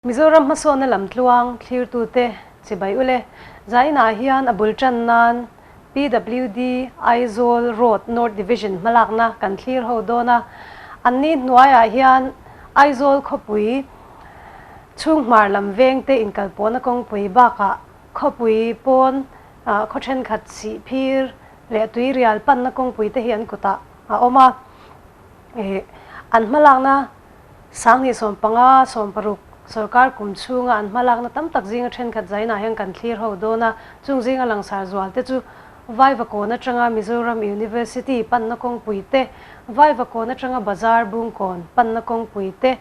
Mizoram hmasawnna lamtluang thlirtute chibai ule zainah hian a bul tan nan PWD Aizawl Road North Division hmalakna kan thlir ho dawn a, anni hnuaiah hian Aizawl khawpui chhunghmar lam vengte inkalpawhna kawngpui bakah khawpui pawn khaw thenkhat sihphir leh tuirial panna kawngpui te hi an kutah a awm a. An hmalakna 2015, 16 sorkar kum chhunga an hmalakna tam tak zinga thenkhat zainah hian kan thlir ho dawn a, chung zinga langsar zual te chu Vaivakawn atanga Mizoram University panna kawngpui te, Vaivakawn atanga Bazar Bungkawn panna kawngpui te,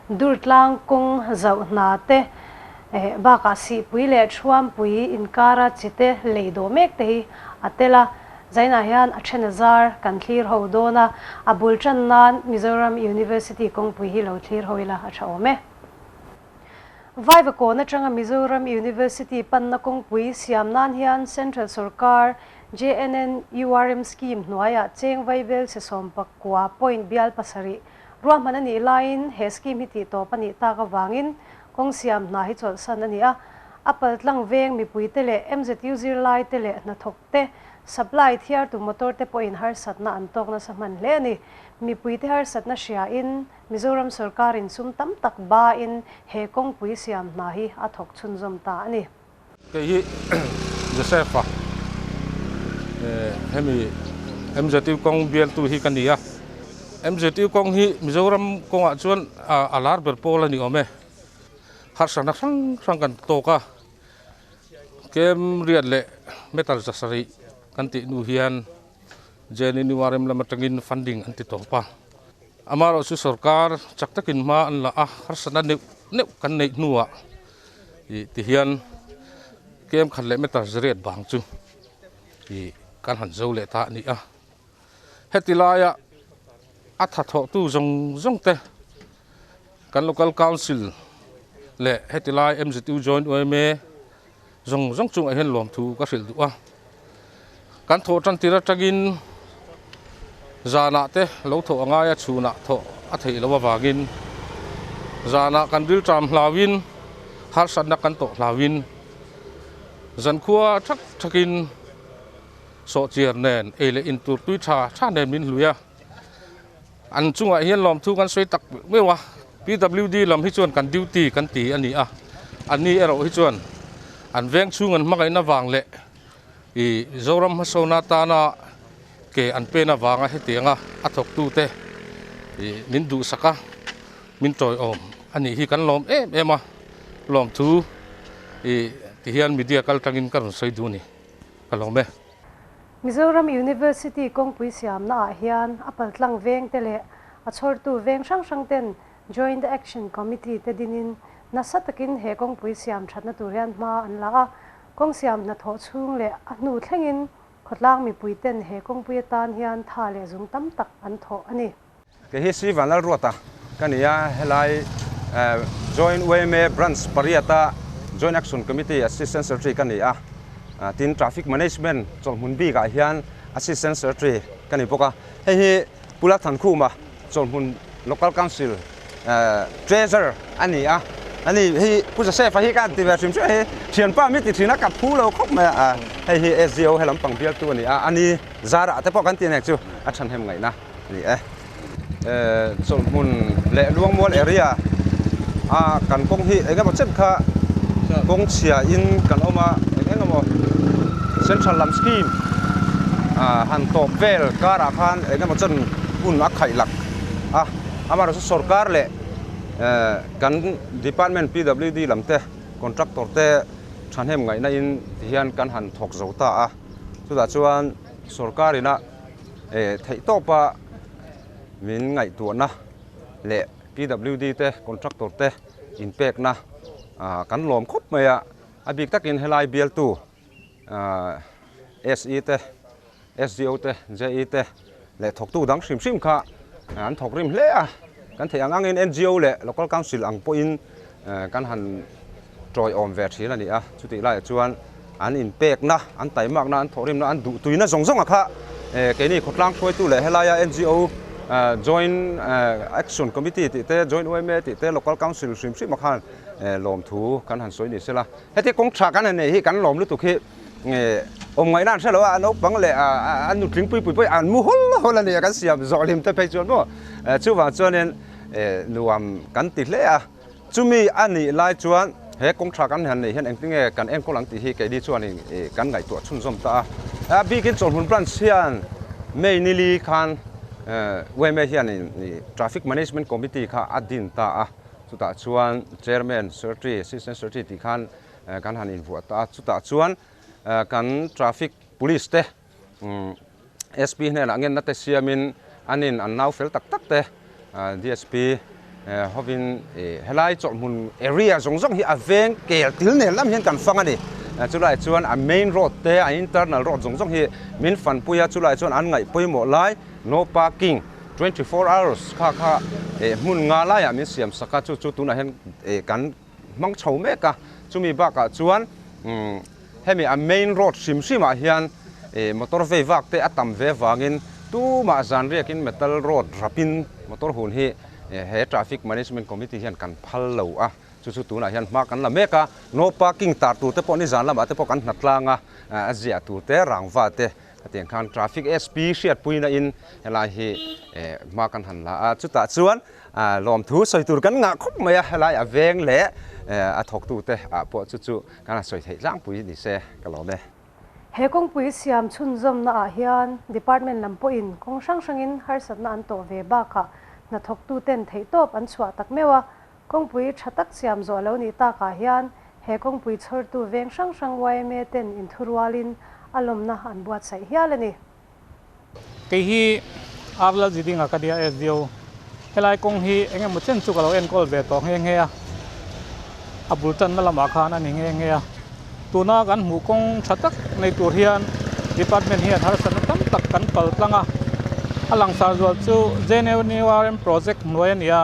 Durtlang kawng zauh hna te, bakah Sihpui leh Thuampui inkara chite lei dawh mek te hi a tel a. Zainah hian a then a zar kan thlir ho dawn a, a bul tan nan Mizoram University kawngpui hi lo thlir ho ila a tha awm e. Vaivakawn atanga Mizoram University panna kawngpui siam nan hian Central Sorkar JNNURM Scheme hnuaiah cheng vaibel se sawmpakua point bial pasarih ruahman a nih laiin he scheme hi tih tawp a nih tak avangin kawng siam hna hi chawlhsan a ni a, a paltlang veng mipuite leh MZU zirlaite leh hnathawk te, supply thiartu motor te pawhin harsatna an tawk nasa hman hle a ni. Mipuite harsatna hriain Mizoram sorkarin sum tam tak bain he kawngpui siam hna hi a thawk chhunzawm ta a ni. Kei hi Joseph-a hemi MZU kawng bialtu hi ka ni a. MZU kawng hi Mizoram kawngah chuan a lar ber pawl a ni awm e. Harsatna hrang hrang kan tawk a. Kem riat leh metal zasarih kan tih hnu hian JNNURM lam atangin funding an ti tawp a. Amaherawhchu sorkar chak takin hma an la a, harsatna neuh neuh kan neih hnuah ih ti hian kem khat leh metal zariat bang chu ih kan han zo leh ta a ni a. Heti laia a thathawhtu zawng zawng te Kan Local Council leh heti lai MZU Joint yma zawng zawng chungah hian lawmthu ka hrilh duh a. Kan thawh tan tir atangin zanah te lo thawh a ngai a, chhunah thawh a theih loh avangin zanah kan rilṭam hlauhin harsatna kan tawh hlauhin zankhua thak thakin sawhchiar nen ei leh intur tui tha tha nen min hlui a. An chungah hian lawmthu kan sawi tak meuh a, PWD lam hi chuan kan duty kan ti a ni a, anni erawh hi chuan an veng chhung an hmangaihna vang leh ih Zoram hmasawna atana ke an pen avanga hetianga a thawktute ih min duhsak a, min tawiawm a nih hi kan lawm em em a, lawmthu ih tihian media kal tangin ka rawn sawi duh a ni, ka lawm e. Mizoram University kawngpui siamna ah hian a paltlang veng te leh a chhawrtu veng hrang hrang ten Joint Action Committee te dinin nasa takin he kawngpui siam thatna tur hian hma an la a, kawng siam hnathawh chhung leh a hnu thlengin khawtlang mipui ten he kawngpui atan hian tha leh zung tam tak an thawh a ni. Kei hi Sri Vanlalruata ka ni a, helai Joint yma Branch pariata Joint Action Committee Assistant Secretary ka ni a, tin Traffic Management chawlhmun bikah hian Assistant Secretary ka ni bawk a. Hei hi Pu Lalthankhuma chawlhmun Local Council Treasurer a ni a, ani hei Pu Joseph-a hi ka han ti ve hrim hrim a, hei thianpa mi ti thin a, ka phu lo khawp mai a, hei hi SDO helam pang bialtu a ni a, ani zarah te pawh kan ti nek chu a thahnem ngaihna. Ni e. Chawlhhmun leh Luangmual area a kan kawng hi eng emaw chen kha kawng chhia in kan awm a, eng eng emaw central lam scheme han tawp vel karah khan eng emaw chen hun a khaih lak a, amaherawhchu sorkar leh kan department PWD lam te contractor te thahnem ngaihna in tihian kan han thawk zo ta a, chutah chuan sorkar ina Theih tawpa min ngaihtuahna leh PWD te contractor te inpekna kan lawm khawp mai a, a bik takin helai bialtu SE te, SDO te, JE te leh thawktu dang hrim hrim kha an thawk rim hle a, kan theih ang angin NGO leh Local Council ang pawhin kan han tawiawm ve thin a ni a, chutih laiah chuan an inpekna, an taimakna, an thawhrimna, an duhtuina zawng zawnga kha keini khawtlang hruaitu leh helaia NGO Joint Action Committee tih te, Joint yma tih te, Local Council hrim hrim ah khan lawmthu kan han sawi ni sela. Heti kawng tha kan han nei hi kan lawm lutuk hi awm ngaihna an hre lo a, a naupang leh a nutling pui pui pawh an mu hawl hawl a ni a, kan siam zawh hlim te phei chuan maw chuvang chuanin nuam kan ti hle a. Chumi a nih lai chuan he kawng tha kan han neih hian engtinge kan enkawl ang tih hi keini chuanin kan ngaihtuah chhunzawm ta a. A bikin Chawlhmun Branch hian May nili khan yma hianin Traffic Management Committee kha a din ta a. Chutah chuan Chairman, Secretary, Assistant Secretary tih khan kan han invuah ta a. Chutah chuan kan Traffic Police te SP hnenah ngenna te siamin anin an nau fel tak tak te DSP hovin helai chawlhmun area zawng zawng hi a veng kel til nen lam hian kan fang a ni. Chulai chuan a main road te a internal road zawng zawng hi min fanpui a, chulai chuan an ngaih pawimawh lai no parking 24 hours kha kha hmun nga laiah min siam sak a, chu chu tunah hian kan hmang chho mek a, chumi bakah chuan hemi a main road hrim hrim ah hian motor vei vak te a tam ve vangin tumah zan riakin metal road rapin motor hun hi he traffic management committee hian kan phal lo a, chu chu tunah hian hma kan la mek a, no parking tar tur te pawh nizan lamah te pawh kan hna tlang a, a ziah tur te rangva te Hetiang khan Traffic SP hriatpuina in helai hi hma kan han la a, chutah chuan lawmthu sawi tur kan ngah khawp mai a, helai a veng leh a thawktute ah pawh chu chu kan han sawi theih tlangpui ni se ka lawm e. He kawngpui siam chhunzawmna ah hian Department lam pawhin kawng hrang hrangin harsatna an tawh ve bakah hnathawktuten theihtawp an chhuah tak meuh a, Kawngpui tha tak siam zawh lo nih takah hian he kawngpui chhawrtu veng hrang hrang yma ten inthurualin a lawmna an buatsaih hial a ni. Kei hi Arlal Zidinga ka nia SDO. Helai kawng hi eng emaw chen chu ka lo enkawl ve tawh nghe nghe a, a bul tanna lamah khan a ni nghe nghe a. Tuna kan hmuh kawng tha tak nei tur hian department hian harsatna tam tak kan pal tlang a, a langsar zual chu JNURM project hnuai a ni a.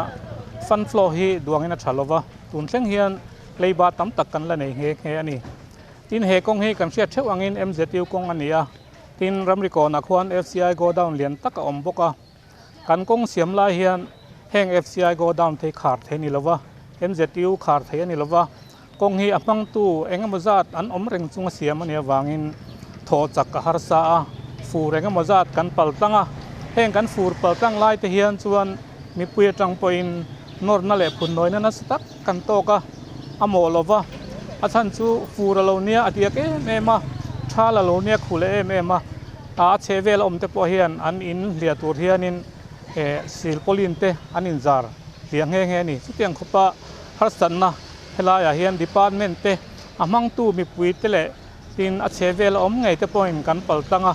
Fund flow hi duangin a tha lova, tun thleng hian leiba tam tak kan la nei nghe nghe a ni. Tin, he kawng hi kan hriat theuh angin MZU kawng a ni a, tin ramri kawnah khuan FCI godown lian tak a awm bawk a. Kan kawng siam lai hian heng FCI godown te hi khar thei a ni lova, MZU khar thei a ni lova, kawng hi a hmangtu eng emaw zat an awm reng chunga siam a nih avangin thaw chak a harsa a, fur eng emaw zat kan pal tlang a, heng kan fur pal tlang lai te hian chuan mipui atang pawhin nawrna leh phunnawi nasa tak kan tawk a, a mawh lo va, a chhan chu fur a lo nia a diak em em a, thal a lo nia khu leh em em a, a chhe vel a awm te pawh hian an in hliah tur hianin silpauline te an inzar hliah nghe nghe a ni. Chutiang khawpa harsatna Helaiah hian department te, a hmangtu mipui te leh tin a chhe vel a awm ngei te pawhin kan pal tlang a.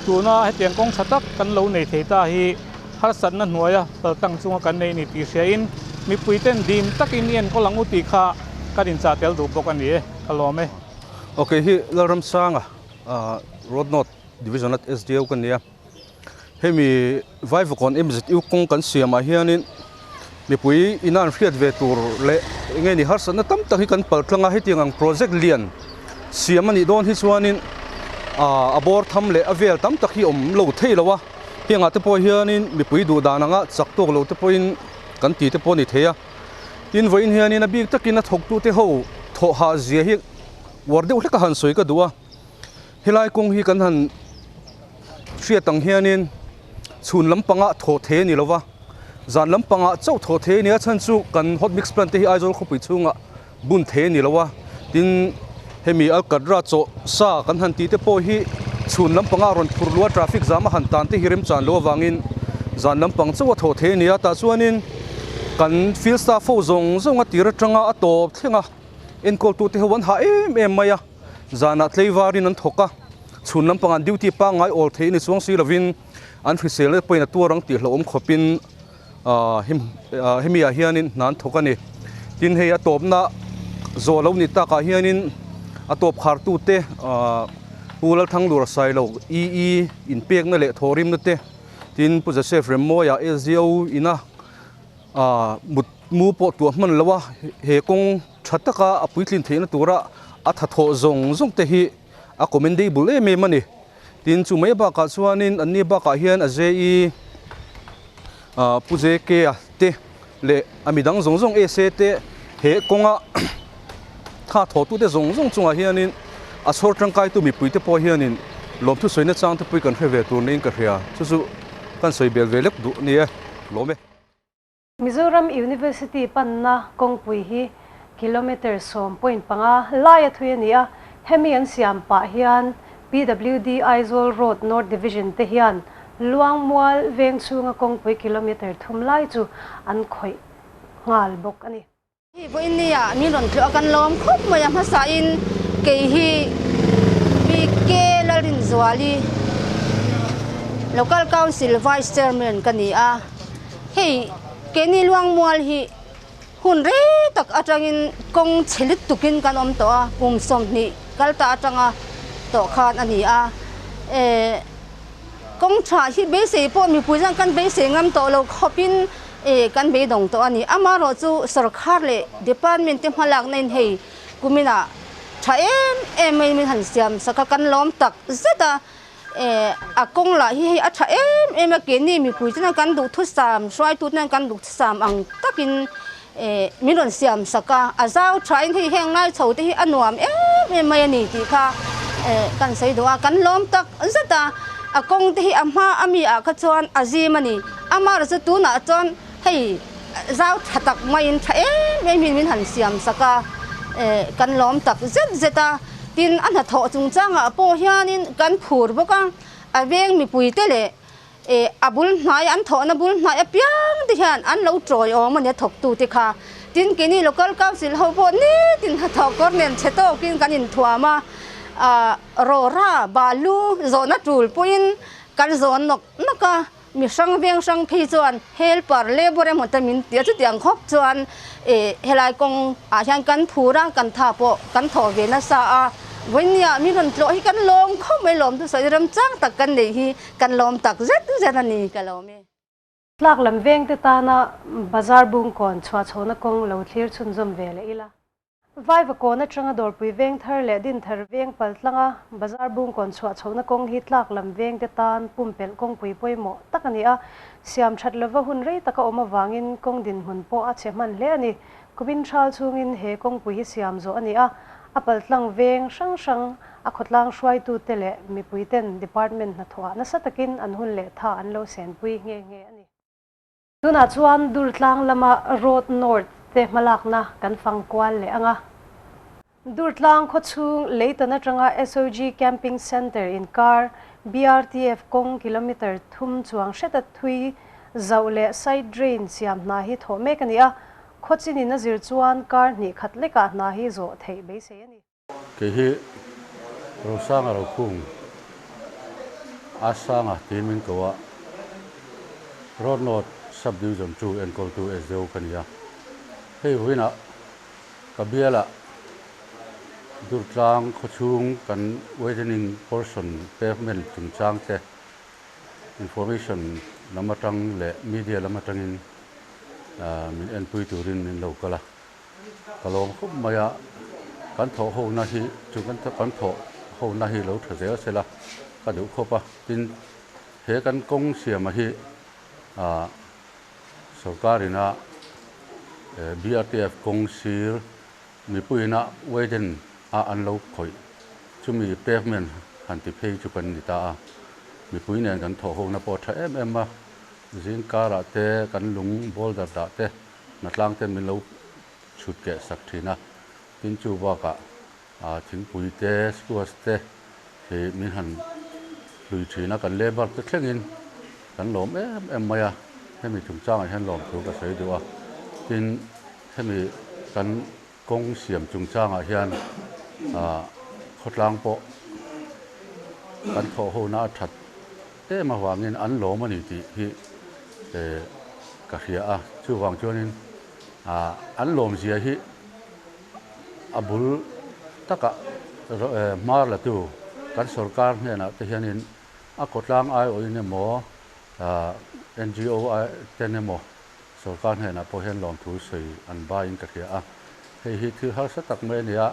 Tuna hetiang kawng tha tak kan lo nei thei ta hi harsatna hnuaia pal tlang chunga kan nei ni tih hriain mipui ten dim takin i enkawl ang u tih kha kan inchah tel duh bawk a ni e, ka lawm e. Ok hi Lalramsanga Road North Division at SDO ka nia. Hemi Vaivakawn MZU kawng kan siamah hianin mipui ina an hriat ve tur leh eng nge ni harsatna tam tak hi kan pal tlang a, hetiang ang project lian siam a nih dawn hi chuanin a bawr tham leh a vel tam tak hi awm lo thei lo a, hengah te pawh hianin mipui duh dan anga chak tawk lo te pawhin kan ti te pawh a ni thei a, tin vawiin hianin a bik takin a thawktute ho thawh hah zia hi uar deuh hlek a han sawi ka duh a. Helai kawng hi kan han hriat ang hianin chhun lampangah thawh thei a ni lova, zan lampangah chauh thawh thei a ni a, chhan chu kan hot mix plant te hi Aizawl khawpui chhungah bun thei a ni lo a, tin hemi Alkatra chawh sa kan han tih te pawh hi chhun lampangah rawn phur luh a, traffic zam a han tan te hi remchan loh avangin zan lampang chauh a thawh thei a ni a, tah chuanin kan field staff ho zawng zawng a tir atanga a tawp thleng a, enkawltute ho an hah em em mai a. Zanah tleivarin an thawk a, chhun lampangah duty pangngai awl theih a ni chuang si lovin an hriselna te pawhin a tuar ang tih hlauhawm khawpin hemi ah hianin hna an thawk a ni. Tin hei a tawpna zawh lo ni takah hianin a tawp khartute Pu Lalthanglura Sailo EE inpekna leh thawhrimna te, tin Pu Joseph Remmawia SDO ina mut mu pawh tuah hman lo a, he kawng Tha taka a puitlin theihna tura a thathawh zawng zawng te hi a commendable em em a ni. Tin, chu mai bakah chuanin anni bakah hian a JE Pu JK-a te leh a midang zawng zawng SA te He kawnga tha thawhtute zawng zawng chungah hianin a chhawr tangkaitu mipuite pawh hianin lawmthu sawina chang te pawh kan hre ve tur niin ka hria. Chu chu kan sawi bel ve lek duh a ni e. Lawm e. Mizoram University panna kawngpui hi kilometre 10.5 laia thui a ni a, hemi an siam pah hian PWD Aizawl Road North Division te hian Luangmual veng chhunga kawngpui kilometre 3 lai chu an khawih nghal bawk a ni. Hei vawiin nia min rawn tlawh a kan lawm khawp mai a hmasain kei hi PK Lalrinzuali Local Council Vice Chairman ka ni a, hei keini Luangmual hi hun rei tak atangin kawng chhe lutukin kan awm tawh a, kum 20 kal ta atanga tawh khan a ni a, eh kawng tha hi beisei pawh mipui chuan kan beisei ngam tawh lo khawpin E, kan beidawng tawh a ni. Amaherawh chu sorkar leh department te hmalakna in hei kumin ah tha em em mai min han siam sak a, kan lawm tak zet a. E, a kawng lah hi hei a tha em em a, keini mipui te hian kan duhthusam, hruaitu te hian kan duhthusam ang takin e, min rawn siam sak a. A zau tha in hei heng lai chho te hi a nuam em em mai a ni tih kha e, kan sawi duh a, kan lawm tak zet a. A kawng te hi a hma a mi ah kha chuan a zim a ni. Amar chu tunah chuan hei zau tha tak maiin tha em em in min han siam sak a, kan lawm tak zet zet a. Tin, a hnathawh chungchangah pawh hianin kan phur bawk a, a veng mipuite leh a bul hnai an thawhna bul hnai apiang te hian an lo tawiawm a nia thawktute kha. Tin, keini Local Council ho pawh nitin hnathawh kawr nen chhe tawkin kan inthuam a, rawra, balu zawhna tul pawhin kan zawn nawk nawk a. Mi hrang veng hrang phei chuan helper, labour emaw te min ti a, chutiang khawp chuan eh helai kawng ah hian kan phur a, kan tha pawh kan thawh ve nasa a, vawinia mi rawn tlawh hi kan lawm khawp mai lawm chu sawi remchang tak kan neih hi kan lawm tak zet zet a ni ka lawm e. Tlak lam veng te tana bazar bungkawn chhuah chhohna kawng lo thlir chhunzawm ve leh ila. Vaivakawn atanga dawrpui veng thar leh din thar veng pal tlanga bazar bungkawn chhuah chhohna kawng hi tlak lam veng te tan pumpelh kawngpui pawimawh tak a ni a, siam that lova hun rei taka awm avangin kawng dinhmun pawh a chhe hman hle a ni. Kumin thal chhungin he kawngpui hi siam zawh a ni a, a pal tlang veng hrang hrang a khawtlang hruaitute leh mipui ten department hnathawhah nasa takin an hun leh tha an lo senpui nghe nghe a ni. Tunah chuan Durtlang lama Road North te hmalakna kan fang kual leh ang a. Durtlang khawchhung Leitan atanga SOG Camping Centre inkar BRTF kawng kilometre 3 chuang hreta thui zauh leh side drain siam hna hi thawh mek a ni a, khawchinin a zir chuan kar hnih khat lekah hna hi zawh theih beisei a ni. Kei hi Rosanga Rokhung Asanga tiin min ko a, Road North Sub-Division 2 enkawltu SDO ka ni a. Hei vawiinah ka bialah Durtlang khawchhung kan widening portion pavement chungchang te information lam atang leh media lam atangin min enpui turin min lo kal a. Ka lawm khawp mai a, kan thawh ho na hi chu kan kan thawh ho na hi lo tha zel sela ka duh khawp a, tin he kan kawng siama hi ah sorkar ina BRTF kawng sir mipui ina widen a an lo khawih chumi pavement han ti phei chu kan ni ta a, mipui nen kan thawh ho na pawh a tha em em a, zing karah te kan lung boulder dah te Hnatlang ten min lo chhut keh sak thin a, tin chu bakah thingpui te, squash te hi min han hlui thin a, kan labour te thlengin kan lawm em em mai a, hemi chungchangah hian lawmthu ka sawi duh a, tin hemi kan kawng siam chungchangah hian khawtlang pawh kan thawh hona a that em avangin an lawm a ni tih hi ka hria a, chuvang chuanin an lawmzia hi a bul takah hmar latu kan sorkar hnenah te hianin a khawtlang aiawhin emaw NGO ten emaw sorkar hnenah pawh hian lawmthu sawi an baiin ka hria a, hei hi thil harsa tak mai a ni a,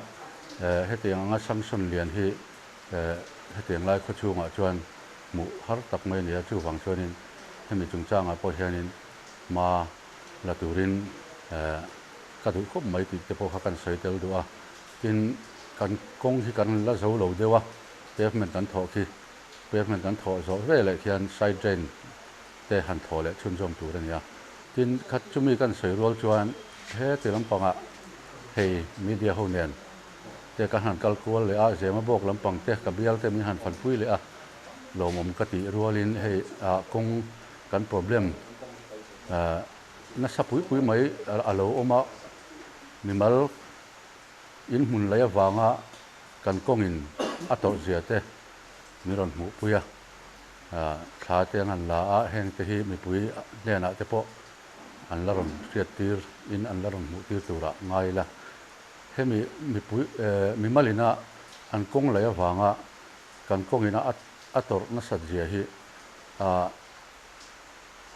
hetiang anga sanction lian hi hetiang lai khawchhungah chuan hmuh har tak mai a ni a, chuvang chuanin hemi chungchangah pawh hianin hma la turin ka duh khawp mai tih te pawh kha kan sawi tel duh a. Tin, kan kawng hi kan la zo lo deuh a, pavement kan thawh khi, pavement kan thawh zawh veleh khian side drain te han thawh leh chhunzawm tur a ni a. Tin, khat chumi kan sawi rual chuan heti lampangah hei media ho nen te kan han kal kual leh a, Zema bawk lampang te ka bial te min han fanpui leh a, lawmawm ka tih rualin hei ah kawng kan problem nasa pui pui mai a lo awm a, mimal in hmun lei avanga kan kawngin a tawrh zia te min rawn hmuhpui a, thla te an han la a, heng te hi mipui hnenah te pawh an la rawn hriattir in an la rawn hmuhtir turah ngai ila. Hemi mipui mimalina an kawng lei avanga kan kawngina a tawrh nasat zia hi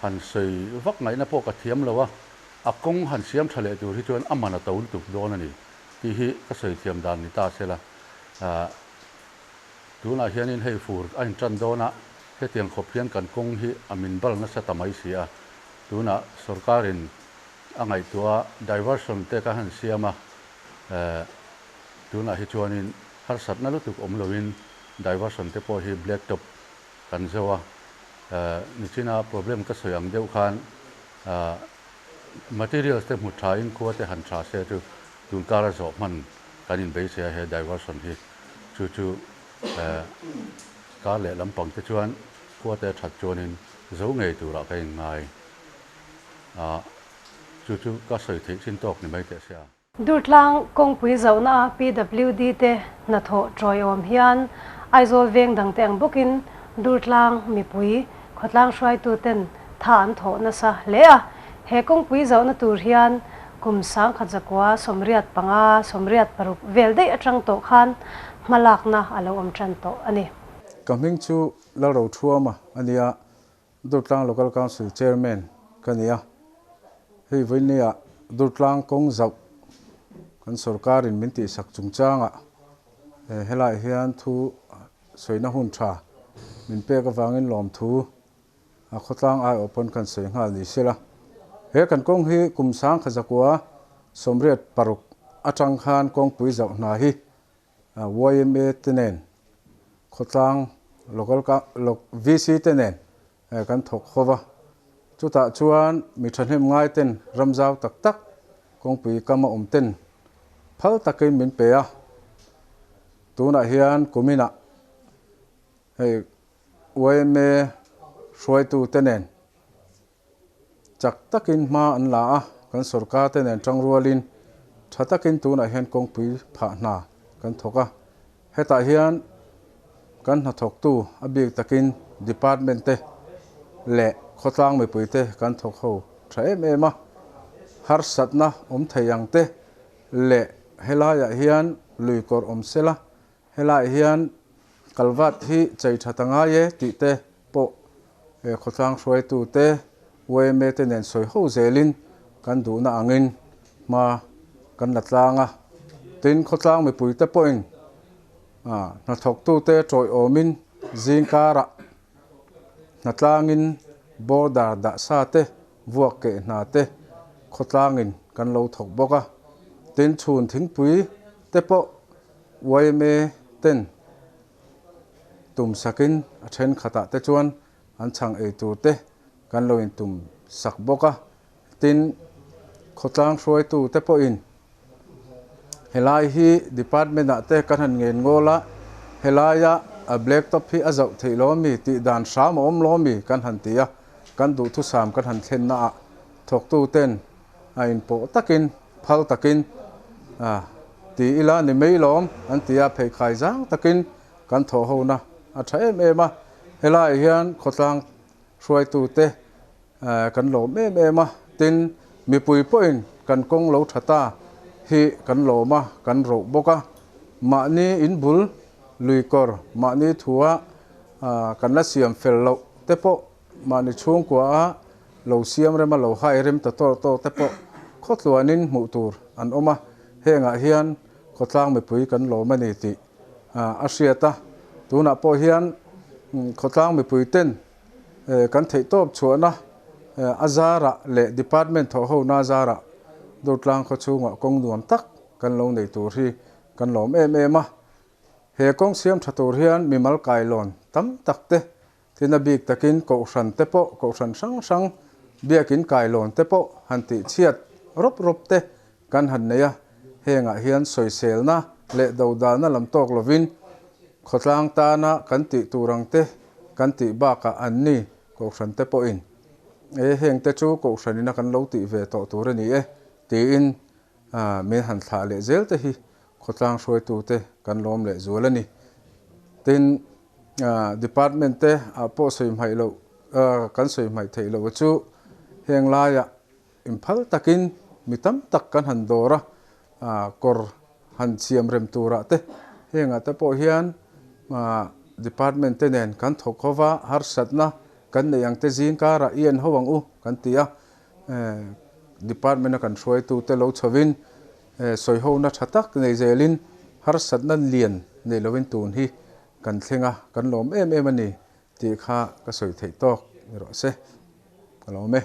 han sawi vak ngaihna pawh ka thiam lo a, a kawng han siam tha leh tur hi chuan a man a to lutuk dawn a ni tih hi ka sawi thiam dan ni ta se la. Tunah hianin hei fur a intan dawn a, hetiang khawp hian kan kawng hi a min bal nasa ta mai si a, tunah sorkarin a ngaihtuah a diversion te ka han siam a, tunah hi chuanin harsatna lutuk awm loin diversion te pawh hi black top kan zo a, nichina problem ka sawi ang deuh khan materials te hmu tha in khua te han tha se chu tun kara zawh hman kan inbeisei a he diversion hi chu chu kar leh lampang te chuan khua te a that chuanin zo ngei turah ka inngai a, chu chu ka sawi theih chin tawk ni mai teh sia. Durtlang kawngpui zauhna a PWD te hnathawh tawiawm hian Aizawl veng dangte ang bawkin Durtlang mipui khawtlang hruaitu ten tha an thawh nasa hle a. He kawngpui zauhna tur hian kum 1985, 86 vel daih atang tawh khan hmalakna a lo awm tan tawh a ni. Ka hming chu Lalrothuama a nia, Durtlang Local Council Chairman ka ni a, hei vawinia Durtlang kawng zauh kan sorkarin min tihsak chungchangah helaiah hian thu sawina hun tha min pek avangin lawmthu a khawtlang aiawh pawn kan sawi nghal ni sela. He kan kawng hi kum 1986 atang khan kawngpui zauh hna hi YMA te nen khawtlang local VC te nen kan thawk ho va. Chutah chuan mi thahnem ngai ten ramzau tak tak kawngpui kam a awm ten phal takin min pe a. Tunah hian kuminah hei YMA hruaitu te nen chak takin hma an la a, kan sorkar te nen tangrualin tha takin tunah hian kawngpui phah hna kan thawk a. Hetah hian kan hnathawktu a bik takin department te leh khawtlang mipui te kan thawk ho tha em em a. Harsatna awm thei ang te leh helaiah hian lui kawr awm sela, helaiah hian kalvat hi chei tha ta ngai e tih te pawh khawtlang hruaitu te YMA te nen sawi ho zelin kan duhna angin hma kan la tlang a. Tin, khawtlang mipui te pawhin hnathawktu te tawiawmin zingkarah hnatlangin border dah sa te vuak keh hna te khawtlangin kan lo thawk bawk a. Tin, chhun thingpui te pawh YMA ten tum sakin a thenkhatah te chuan an chhang ei tur te kan lo in tum sak bawk a. Tin, khawtlang hruaitu te pawhin helai hi department ah te kan han ngen ngawl a, helaia a black top hi a zauh theih lo ami tih dan hram a awm lo ami kan han ti a, kan duhthusam kan han thlenna ah thawktu ten a inpawh takin phal takin ti ila ni mai lawm an ti a, pheikhai zang takin kan thawh hona a tha em em a. Helaiah hian khawtlang hruaitute kan lawm em em a, tin mipui pawhin kan kawng lo tha ta hi kan lawm a, kan roh bawk a. Mahni inbul lui kawr mahni thua kan la siam fel loh te pawh mahni chhungkua a lo siam rem a, lo hai rem ta tawr tawr te pawh khawtluanin hmuh tur an awm a, hengah hian khawtlang mipui kan lawm a ni tih a hriat a. Tunah pawh hian khawtlang mipui ten kan theih tawp chhuahna a zarah leh department thawh hona a zarah Durtlang khaw chhungah kawng nuam tak kan lo nei tur hi kan lawm em em a. He kawng siam tha tur hian mimal kailawn tam tak te tin a bik takin kohhran te pawh kohhran hrang hrang biakin kailawn te pawh han tih chhiat rawp rawp te kan han nei a, hengah hian sawiselna leh dodalna lam tawk lovin khawtlang tana kan tih tur ang te kan tih bakah an ni kohhran te pawhin e heng te chu kohhranina kan lo tih ve tawh tur a ni e tiin min han thlah leh zel te hi khawtlang hruaitute kan lawm leh zual a ni. Tin, department te ah pawh sawi hmaih loh kan sawi hmaih theih loh chu heng laiah Imphal takin mi tam tak kan han dawr a, kawr han siam rem turah te hengah te pawh hian department te nen kan thawk ho va, harsatna kan neih ang te zing karah i en ho ang u kan ti a, department a kan hruaitu te lo chhovin sawihona tha tak nei zelin harsatna lian nei lovin tun hi kan thleng a, kan lawm em em a ni tih kha ka sawi theih tawk ni rawh se, ka lawm e.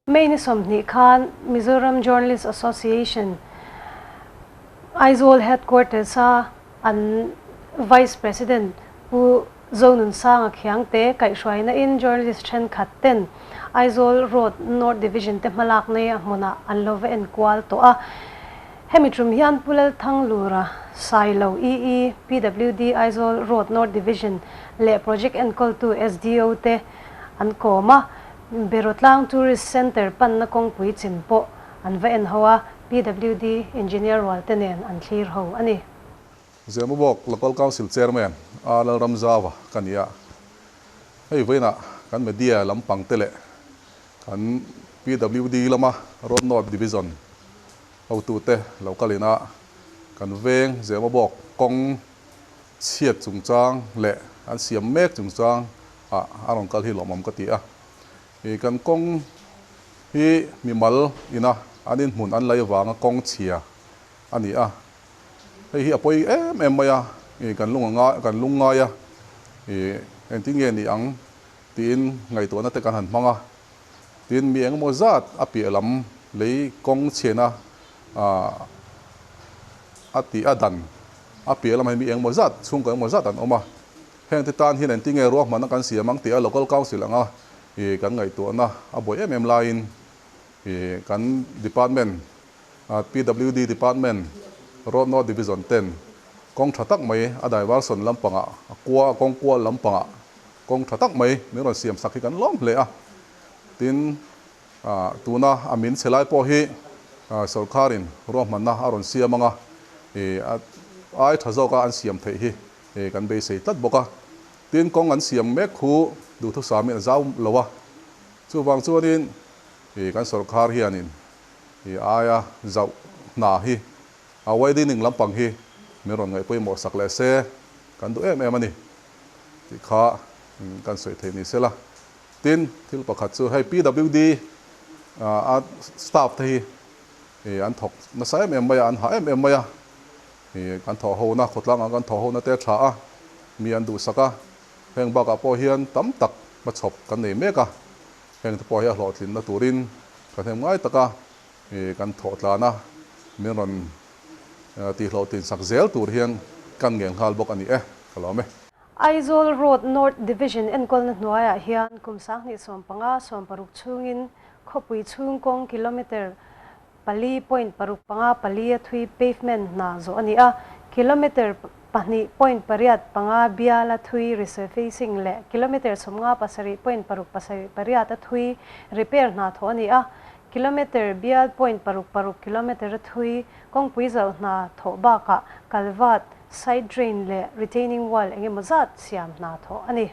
May ni 20 khan Mizoram Journalist Association Aizawl Headquarters a an Vice President Pu Zonunsanga Khiangte kaihhruaina in journalist thenkhat ten Aizawl Road North Division te hmalak nei a hmunah an lo va en kual tawh a. Hemi tum hian Pu Lalthanglura Sailo EE PWD Aizawl Road North Division leh Project enkawltu SDO te an kawm a. Berotlang Tourist Centre panna kawngpui chim pawh an va en ho a, PWD Engineer rual te nen an thlir ho a ni. Zemabawk Local Council Chairman A Lalramzava ka ni a, hei vawiinah kan media lampang te leh kan PWD lama Road North Division hotute lo kalin a, kan veng Zemabawk kawng chhiat chungchang leh an siam mek chungchang ah a rawn kal hi lawmawm ka ti a. Ih kan kawng hi mimal ina an inhmun an lei avanga kawng chhia a ni a. Hei hi a pawi em em mai a, ih kan lung anga kan lung ngai a, ih engtin nge ni ang tiin ngaihtuahna te kan han hmang a. Tin mi engemaw zat a piah lam lei kawng chhiana ah a tih a dan a piah lamah hian mi engemaw zat chhungkaw engemaw zat an awm a. Heng te tan hian engtin nge ruahmanna kan siam ang tih a Local Council anga ih kan ngaihtuahna a buai em em laiin ih kan Department PWD Department Road North Division ten kawng tha tak mai a diversion lampangah a kua kawng kual lampangah kawng tha tak mai min rawn siam sak hi kan lawm hle a. Tin tuna a min chhe lai pawh hi sawrkharin ruahmanna a rawn siam anga ih ai tha zawka an siam theih hi Hei kan beisei tlat bawk a, tin kawng an siam mek khu duhthusam in a zau lo a, chuvang chuanin ih kan sawrkar hianin ih aia zauh hna hi a widening lampang hi min rawn ngaih pawimawh sak leh se kan duh em em a ni tih kha kan sawi thei ni sela. Tin thil pakhat chu hei PWD a staff te hi ih an thawk nasa em em mai a, an hah em em mai a. Ih kan thawh hona, khawtlangah kan thawh hona te a tha a, mi an duhsak a, heng bakah pawh hian tam tak hmachhawp kan nei mek a, heng te pawh hi a hlawhtlinna turin ka hnem ngai tak a, ih kan thawh tlan a, min rawn tihhlawhtlin sak zel tur hian kan ngen nghal bawk a ni e, ka lawm e. Aizawl Road North Division enkawlna hnuaiah hian kum 2015 16 chhungin khawpui chhung kawng kilometre Pali point paruk panga pali a thui pavement hna zawh a ni a, kilometre pahnih point pariat panga bial a thui resurfacing leh kilometre 57 point paruk pasarih pariat a thui repair hna thawh a ni a, kilometre bial point paruk paruk kilometre a thui kawngpui zauh hna thawh bakah culvert, side drain leh retaining wall engemaw zat siam hna thawh a ni.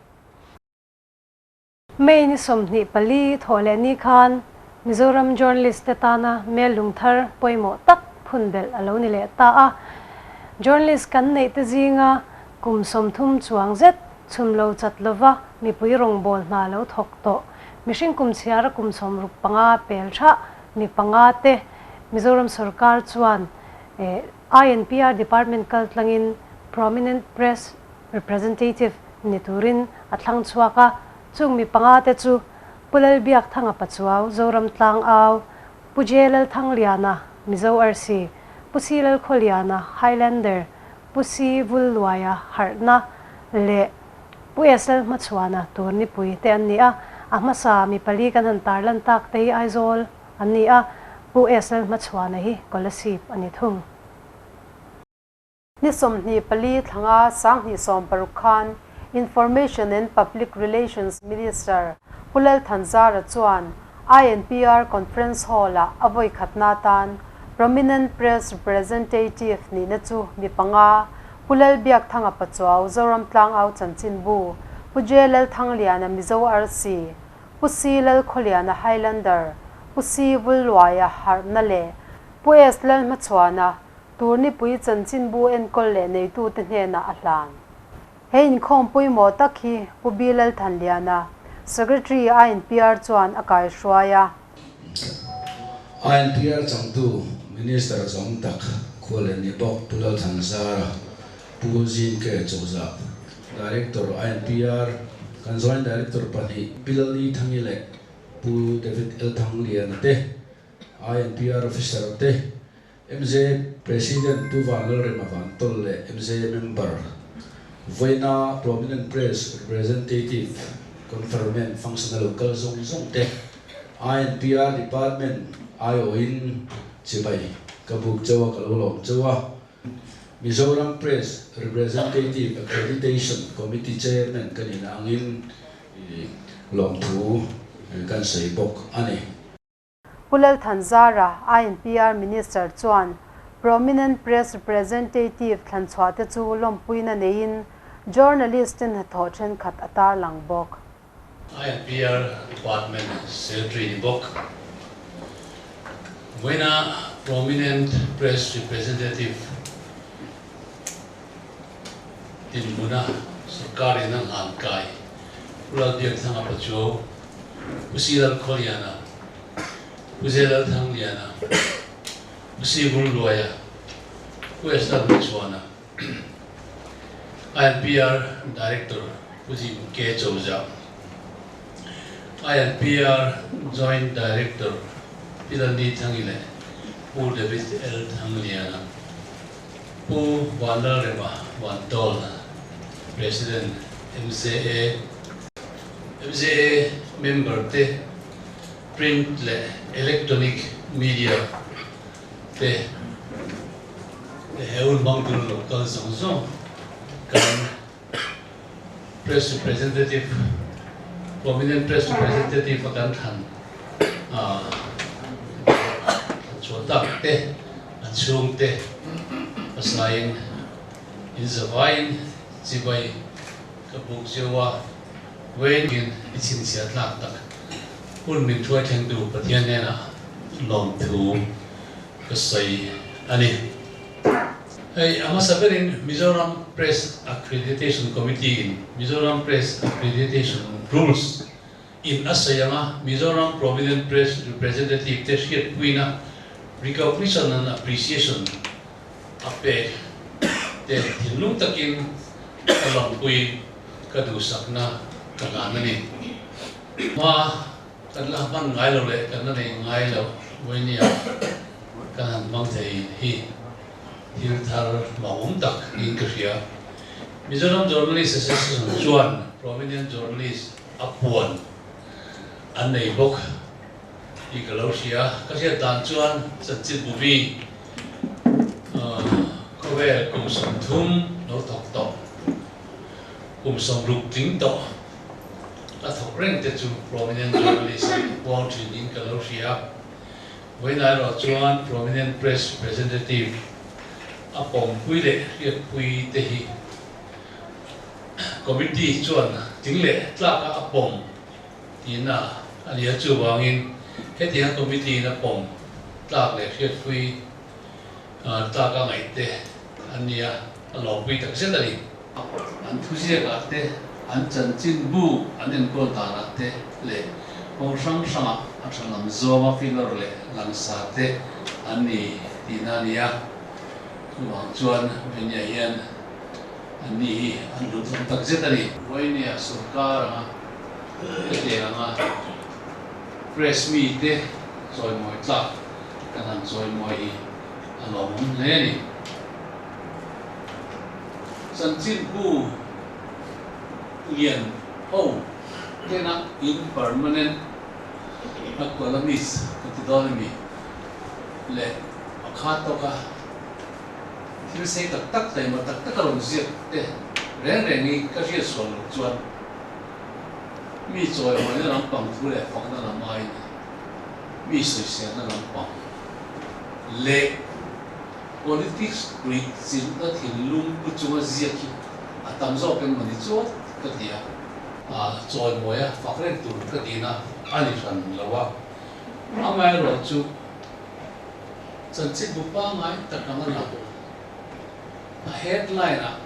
May ni 24 thawh leh ni khan Mizoram journalist te tana mel lung thar pawimawh tak phun belh a lo ni leh ta a. Journalist kan neih te zinga kum 30 chuang zet chhum lo chat lova mipui rawngbâwl hna lo thawk tawh mihring kum chhiara kum 65 pel thah mi panga te Mizoram sorkar chuan INPR department kal tlangin Prominent Press Representative ni turin a thlang chhuak a, chung mi panga te chu Pu Lalbiakthanga Pachuau, Zoram Tlang Au, Pu. Pu J Lalthangliana, Mizo Arsi, Pu C Lalkhawliana, Highlander, Pu C Vulluaia, Harhna, leh Pu S Lalhmachhuana, Turnipui te an ni a. A hmasa mi pali kan han tarlan tak te hi Aizawl an ni a, Pu S Lalhmachhuana hi Kolasib a ni thung. Ni 24 thlanga 2016 khan Information and Public Relations Minister Pu Lal Thanzara chuan INPR Conference Hall-ah a vawi khatna atan Prominent Press Representative nihna chu mi panga Pu Lal Biakthanga Pachuau Zoram Tlangau Chanchinbu, Pu J Lalthangliana Mizo Arsi, Pu C Lalkhawliana Highlander, Pu C Vulluaia Harhna leh Pu S Lalhmachhuana Turnipui chanchinbu enkawl leh neitute hnenah a hlan. He inkhawm pawimawh tak hi Pu B Lalthanliana, Secretary INPR chuan a kaihruai a. INPR changtu Minister zawng tak khua leh ni bawk Pu Lalthanzara, Pu Zinke Chawzah, Director INPR, kan Joint Director pahnih Pi Lalni Thangi leh Pu David L Thangliana te, INPR Officer te, MZ President Pu Vanlalrema Vantawlh leh MZ Member, vawiina Prominent Press Representative Conferment Function a lo kal zawng zawng te, INPR Department aiawhin chibai ka buk chauh a, ka lo lawm chauh a. Mizoram Press Representative Accreditation Committee Chairman ka nihna angin lawmthu kan sawi bawk a ni. Pu Lalthanzara, INPR Minister chuan Prominent Press Representative thlanchhuah te chu lawmpuina neiin journalist te hnathawh thenkhat a tarlang bawk. INPR Department Secretary ni bawk. Vawiina Prominent Press Representative dinhmuna sorkarin a hlankai Pu Lalbiakthanga Pachuau, Pu Silal Khawliana, Pu Zelal Thangliana, Pu Sivul Luaia, Pu Esther Hmachhuana, INPR Director Pu Jim K Chawza, INPR Joint Director Pi Lalni Thangi leh Pu David L Thangliana, Pu Vanlalrema Vantawl, President MZA, MZA member te print leh electronic media te leh he hun hmang tur lo kal zawng zawng kan press representative, prominent press representative a kan thlan chhuah tak te an chhung te pasaiin inzavaiin chibai ka buk zeuh a. Vengin i chhinchhiah tlak tak hun min hruai thlengtu Pathian hnenah lawmthu ka sawi a ni. Hei a hmasa berin Mizoram Press Accreditation Committee in Mizoram Press Accreditation Rules in a sawi anga Mizoram Prominent Press Representative te hriatpuina Recognition and Appreciation a pek te thinlung takin ka lawmpuiin ka duhsakna ka hlan a ni. Hma kan la hman ngai lo leh kan la nei ngai lo Vawinia kan han hmang thei hi thil thar mawngawm tak niin ka hria. Mizoram Journalist Association chuan Prominent Journalist a puan an nei bawk tih ka lo hria. Ka hriat dan chuan chanchinbu mi khawvel kum 30 lo thawk tawh. Kum 60 tling tawh a thawk reng te chu prominent journalist an puang thin in ka lo hria. Vawiinah erawh chuan prominent press representative a pawmpui leh hriatpui te hi committee chuan tling leh tlaka a pawm tihna a ni a, chuvangin hetiang committee in a pawm tlak leh hriatpui tlaka ngaih te an ni a, a lawmpui tak zet a ni. An thuziakah te, an chanchin bu an enkawl danah te leh kawng hrang hrangah a tha lam zawnga filawr leh langsar te an ni tihna a ni a. Chuvang chuan Venia hian an ni hi an hlut hlawm tak zet a ni. Vawinia sorkar anga hetiang anga press mite chawimawi tlak. kan han chawimawi hi a lawmawm hle a ni. Chanchinbu lian ho tena in permanent a columnist ka ti dawn a mi leh a kha tawka thil sei tak tak taima tak tak a rawn ziak te reng reng hi ka hriat sual loh chuan mi chawihawina lampang thu leh fakna lam aiin mi sawiselna lampang leh politics ruih chilhna thinlung pu chunga ziak hi a tam zawk em mawni chuan ka ti a. A chawimawi a, fak reng tur ka tihna a ni hran lo a, amaherawhchu chanchinbu pangngai tak anga lang a headline ah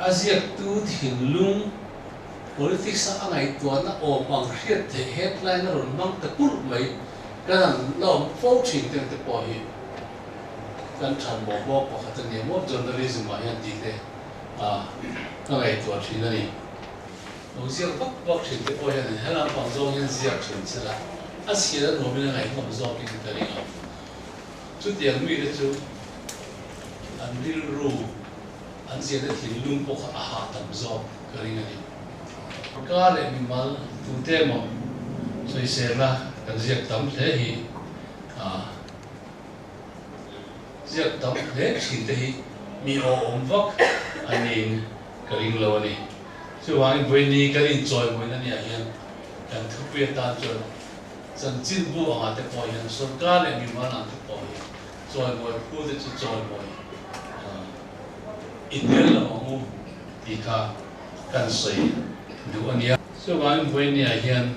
a ziaktu thinlung politics a a ngaihtuahna awm ang hriat theih headline a rawn hmang ta kulh mai kan han la awm fo thin te ang te pawh hi kan than mawh bawk pakhat a ni maw journalism ah hian tih te a ka ngaihtuah thin a ni. Lo ziak vak vak thin te pawh hian he lampang zawng hian ziak thin sela a chhiat a nuamin a ngaihnawm zawkin ka ring a. Chutiang mite chu an rilru, an ziahna thinlung pawh kha a hahdam zawk ka ring a ni. Ka leh mimal tute emaw sawiselna kan ziak tam hle hi ziak tam hle thin te hi mi awhawm vak a niin ka ring lo a ni. Chuvangin vawiini kan inchawimawina niah hian kan thupui atan chuan Chanchinbu angah te pawh hian sorkar leh mimal ang te pawh hi chawimawi phu te chu chawimawi i tel lo ang u tih kha kan sawi duh a nia. Chuvangin vawinia hian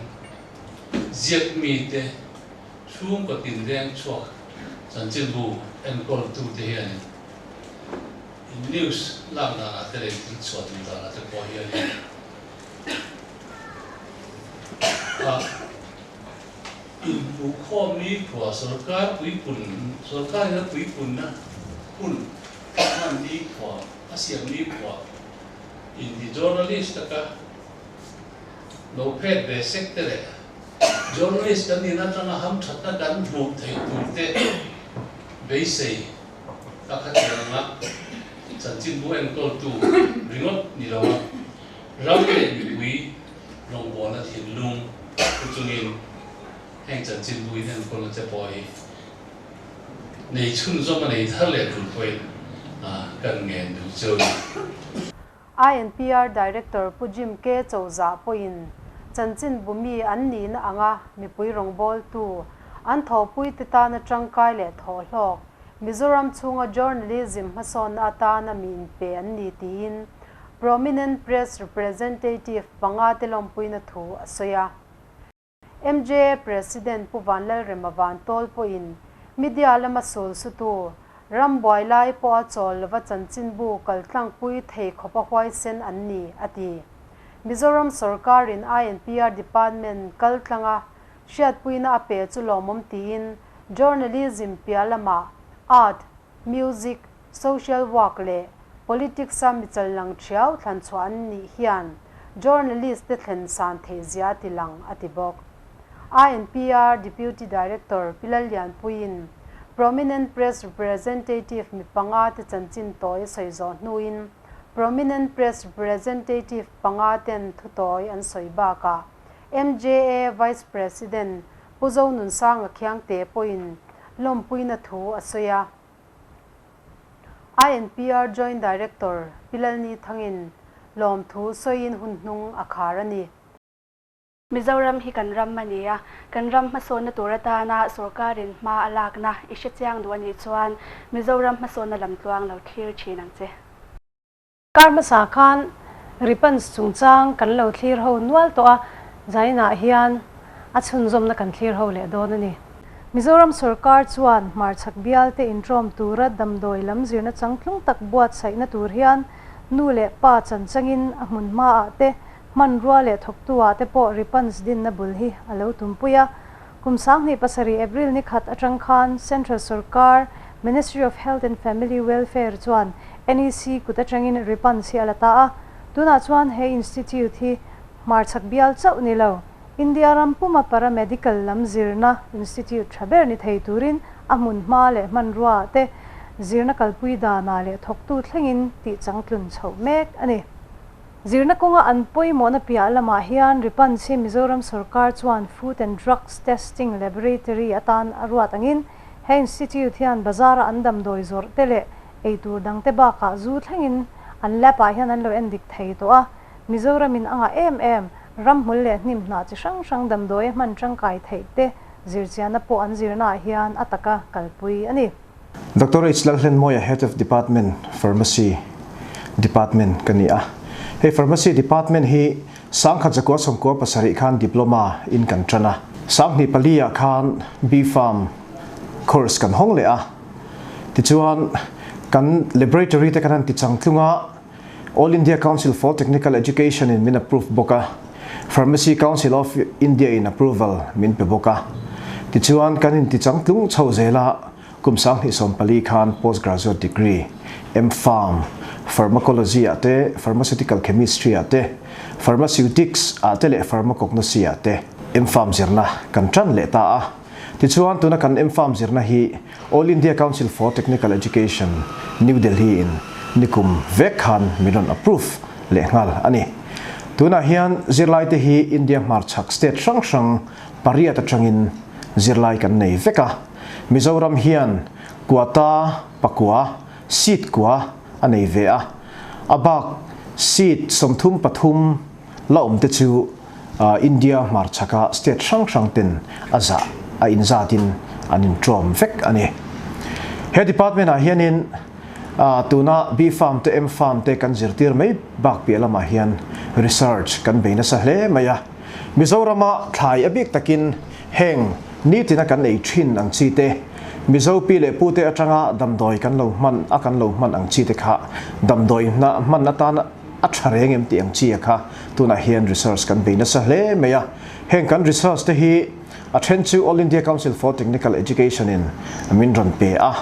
ziak mite chhungkaw tinreng chhuak chanchinbu enkawltu te hianin in news lak danah te leh thil chhuah duh danah te pawh hianin A inhmuhkhawm nikhua sorkar puipun, sorkarin a puipunna hun a hman nikhua, a siam nikhua inti journalist taka lo phet ve sek te leh journalist kan nihna atanga hamthatna kan hmuh theih tur te beisei ka kha tiang anga chanchinbu enkawltu ringawt ni lo a. Ram leh mipui rawngbawlna thinlung pu chungin heng chanchinbu in enkawlna che pawh hi nei chhunzawm a nei thar leh tur pawhin kan ngen duh cheu ni. INPR Director Pu Jim K. Chozah pawhin chanchinbu mi an nihna anga mipui rawngbawltu an thawhpuite tana tangkai leh thawhhlawk Mizoram chhunga journalism hmasawnna atana mi inpe an ni tiin Prominent Press Representative panga te lawmpuina thu a sawi a. MJA President Pu Vanlalrema Vantawl pawhin media lama sul sutu, ram buai lai pawha chawl lova chanchinbu kaltlangpui thei khawpa huaisen an ni, a ti. Mizoram sawrkarin INPR Department kaltlanga hriatpuina a pe chu lawmawm tiin journalism piah lamah art, music, Social work leh politics a michal lang thiau thlan chhuah an nih hian journalist te thlen san theih zia a ti lang a ti bawk. INPR Deputy Director Pi Lallianpuiin Prominent Press Representative mi panga te chanchin tawi a sawi zawh hnuin Prominent Press Representative panga ten thu tawi an sawi bakah MJA Vice President Pu Zonunsanga Khiangte pawhin lawmpuina thu a sawi a. INPR Joint Director Pi Lalni Thangin lawmthu sawiin hun hnung a khar a ni. Mizoram hi kan ram a ni a, kan ram hmasawnna tur atana sorkarin hma a lakna i hre chiang duh a nih chuan Mizoram hmasawnna lamtluang lo thlir thin ang che. Kar hmasa khan Ripans chungchang kan lo thlir ho nual tawh a, zainah hian a chhunzawmna kan thlir ho leh dawn a ni. Mizoram sorkar chuan hmarchhak bialte intrawm tura damdawi lam zirna changtlung tak buatsaihna tur hian nu leh pa chanchangin a hmun hmaah te, hmanrua leh thawktuah te pawh Ripans dinna bul hi a lo tumpui a. Kum 2007 April ni khat atang khan Central sorkar Ministry of Health and Family Welfare chuan NEC kut atangin Ripans hi a la ta a. Tunah chuan he institute hi hmarchhak bial chauh ni lo. India ram puma paramedical lam zirna institute tha ber ni thei turin a hmun hma leh hmanrua te zirna kalpui danah leh thawktu thlengin tih changtlun chhoh mek a ni. Zirna kawnga an pawimawhna piah lamah hian Ripanch hi Mizoram sorkar chuan Food and Drugs Testing Laboratory atan a ruat angin he institute hian bazar-a an damdawi zawrh te leh eitur dangte bakah zu thlengin an lab-ah hian an lo endik thei tawh a. Mizoramin a ngah em em, ramhmul leh hnim hnah chi hrang hrang damdawi a hman tangkai theih te zirchianna pawh an zirnaah hian a taka kalpui a ni. Doctor H Lalhlenmawia Head of Department, Pharmacy Department ka ni a. Hei Pharmacy Department hi 1997 khan Diploma in kan tan a. 2004 ah khan B-Pharm course kan hawng leh a. Tichuan kan laboratory te kan han ti changtlung a, All India Council for Technical Education in min approve bawk a, Pharmacy Council of India in approval min pe bawk a. Tichuan kan inti changtlung chho zel a, kum 2014 khan postgraduate degree, M-Pharm, Pharmacology ah te, Pharmaceutical Chemistry ah te, Pharmaceutics ah te leh Pharmacognosy ah te M-Pharm zirna kan tan leh ta a. Tichuan tuna kan M-Pharm zirna hi All India Council for Technical Education, New Delhi in nikum vek khan min rawn approve leh nghal a ni. Tunah hian zirlaite hi India hmarchhak state hrang hrang pariat atangin zirlai kan nei vek a. Mizoram hian quota pakua, seat kua a nei ve a. A bak seat 33 la awm te chu India hmarchhaka state hrang hrang ten a zah a inzatin an intrawm vek a ni. He department ah hianin tuna B-Pharm te M-Pharm te kan zirtir mai bak piah lamah hian research kan bei nasa hle mai a. Mizorama thlai a bik takin heng nitina kan ei thin ang chi te, Mizo pi leh pu te atanga damdawi kan lo hman a kan lo hman ang chi te kha damdawi hman atana a tha reng em tih ang chi a kha tunah hian research kan bei nasa hle mai a. Heng kan research te hi a then chu All India Council for Technical Education in min rawn pe a,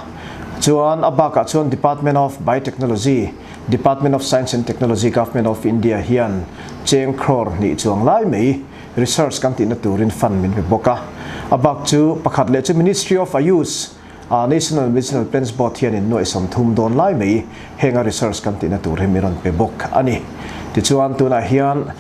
chuan a bakah chuan Department of Biotechnology, Department of Science and Technology, Government of India hian cheng crore hnih chuang lai mai research kan tihna turin fund min pe bawk a. A bak chu pakhat leh chu Ministry of Ayush, National Medicinal Plants Board hianin nuaih 30 dawn lai mai henga research kan tihna tur hi min rawn pe bawk a ni. Tichuan tunah hian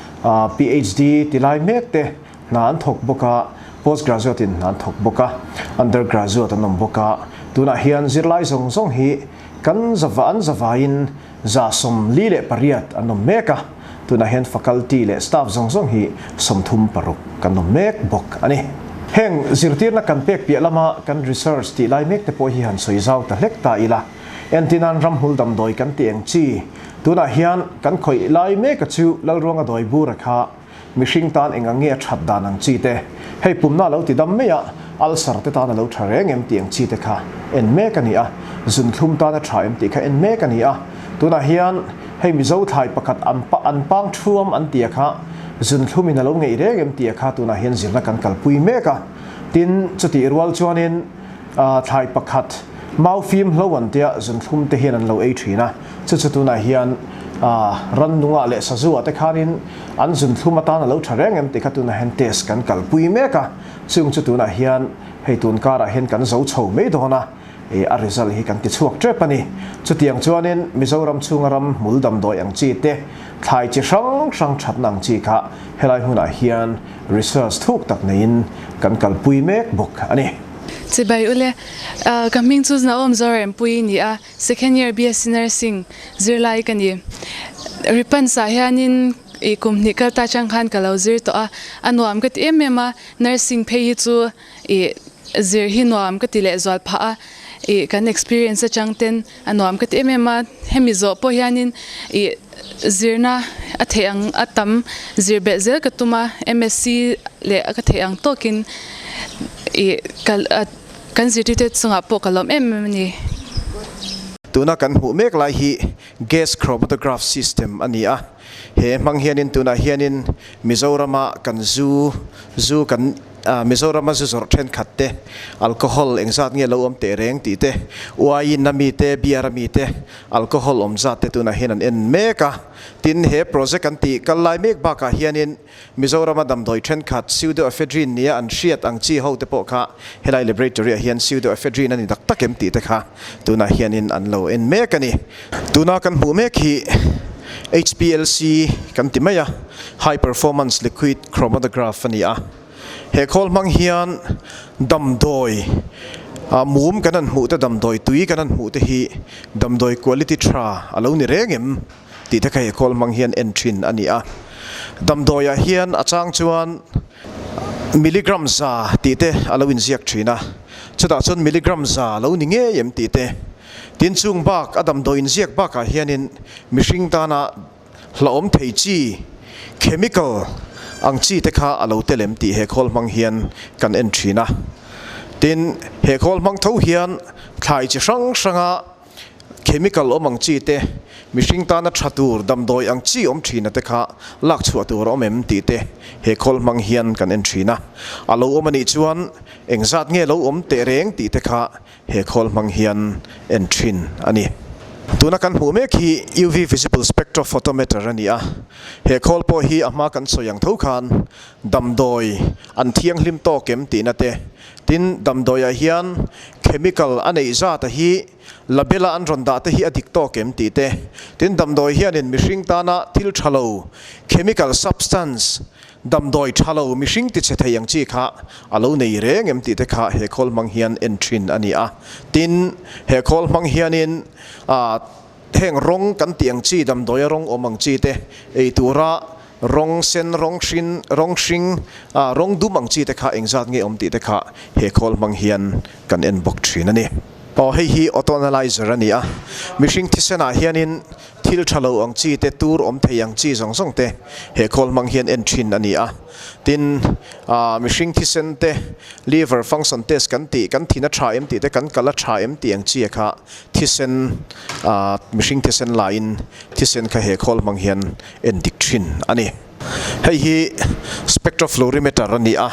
PhD ti lai mek te hna an thawk bawk a, postgraduate in hna an thawk bawk a, undergraduate an awm bawk a. Tunah hian zirlai zawng zawng hi kan zava an zavaiin 48 an awm mek a, tunah hian faculty leh staff zawng zawng hi 36 kan awm mek bawk a ni. Heng zirtirna kan pek piah lama kan research tih lai mek te pawh hi han sawi zau ta hlek ta ila, entinan ramhmul damdawi kan tih eng chi, tunah hian kan khawih lai mek a chu Lalruanga dawi bura kha mihring tan eng ang nge a that dan ang chi te, hei pumna a lo ti dam mai a, ulcer te tan a lo tha reng em tih ang chi te kha en mek a ni a, zunthlum tan a tha em tih kha en mek a ni a, tunah hian hei Mizo thlai pakhat an an pang thuam an tih a kha zunthlum in a lo ngeih reng em tih a kha tunah hian zirna kan kalpui mek a, tin chutih rual chuanin thlai pakhat mau fim hlo an tia zunthlum te hian an lo ei thin a, chu chu tunah hian rannungah leh sazuah te khanin an zunthlum atan a lo tha reng em tih kha tunah hian test kan kalpui mek a, chung chu tunah hian hei tun karah hian kan zo chho mai dawn a, a result hi kan ti chhuak tep a ni. Chutiang chuanin Mizoram chhunga ram hmul damdawi ang chi te, thlai chi hrang hrang thatna ang chi kha helai hmunah hian research thuk tak neiin kan kalpui mek bawk a ni. Chibai ule, ka hming chu Naom Zorempui ni a, second year BSc Nursing zirlai ka ni. Ripans ah hianin i kum hnih kal ta chang khan ka lo zir tawh a, a nuam ka ti em em a, nursing phei hi chu i zir hi nuam ka ti leh zual phah a, i kan experience atang ten a nuam ka ti em em a, hemi zawh pawh hianin i zirna a theih ang a tam zir belh zel ka tum a, MSc leh ka theih ang tawkin i kal kan zirtirte chungah pawh ka lawm em em a ni. Tuna kan hmuh mek lai hi gas chromatograph system a ni a, he hmang hianin tunah hianin Mizorama kan zu zu kan. Mizorama zu zawrh thenkhat te, alcohol engzat nge lo awm teh reng tih te, wine a mi te, beer a mi te, alcohol awm zat te tunah hian an en mek a. Tin, he project an tih kal lai mek bakah hianin Mizorama damdawi thenkhat pseudoephedrine nia an hriat ang chi ho te pawh kha helai laboratory ah hian pseudoephedrine a ni tak tak em tih te kha tunah hianin an lo en mek a ni. Tuna kan hmuh mek hi HPLC kan ti mai a, High Performance Liquid Chromatograph a ni a. He khawl hmang hian damdawi mum kan han hmuh te, damdawi tui kan han hmuh te hi damdawi quality tha a lo ni reng em tih te kha he khawl hmang hian en thin a ni a. Damdawiah hian a chang chuan milligram za tih te a lo inziak thin a, chutah chuan milligram za a lo ni ngei em tih te. Tin chung bak a damdawi inziak bakah hianin mihring tana hlauhawm thei chi, chemical, ang chi te kha a lo tel em tih he khawl hmang hian kan en thin a. Tin, he khawl hmang tho hian thlai chi hrang hranga chemical awm ang chi te, mihring tana tha tur damdawi ang chi awm thina te kha lak chhuah tur a awm em tih te he khawl hmang hian kan en thin a. A lo awm anih chuan engzat nge lo awm teh reng tih te kha He khawl hmang hian en thin a ni. Tuna kan hmuh mek hi UV Visible Spectrophotometer a ni a. He khawl pawh hi a hma kan sawi ang tho khan damdawi an thianghlim tawk em tihna te, tin damdawiah hian chemical a neih zat a hi label a an rawn dah te hi a dik tawk em tih te, tin damdawi hianin mihring tana thil tha lo chemical substance Damdawi tha lo mihring ti che thei ang chi kha a lo nei reng em tih te kha he khawl hmang hian en thin a ni a. Tin, he khawl hmang hianin heng rawng kan tih ang chi, damdawia rawng awm ang chi te, ei tura rawng sen, rawng hrin, rawng hring, rawng dum ang chi te kha engzat nge awm tih te kha he khawl hmang hian kan en bawk thin a ni. Aw hei hi auto analyzer a ni a, mihring thisenah hianin Thil tha lo ang chi te, tur awm thei ang chi zawng zawng te he khawl hmang hian en thin a ni a. Tin, aah mihring thisen te, liver function test kan tih, kan thin a tha em tih te, kan kal a tha em tih ang chi kha thisen, aah mihring thisen laiin thisen kha he khawl hmang hian en dik thin a ni. Hei hi spectrofluorimeter a ni a.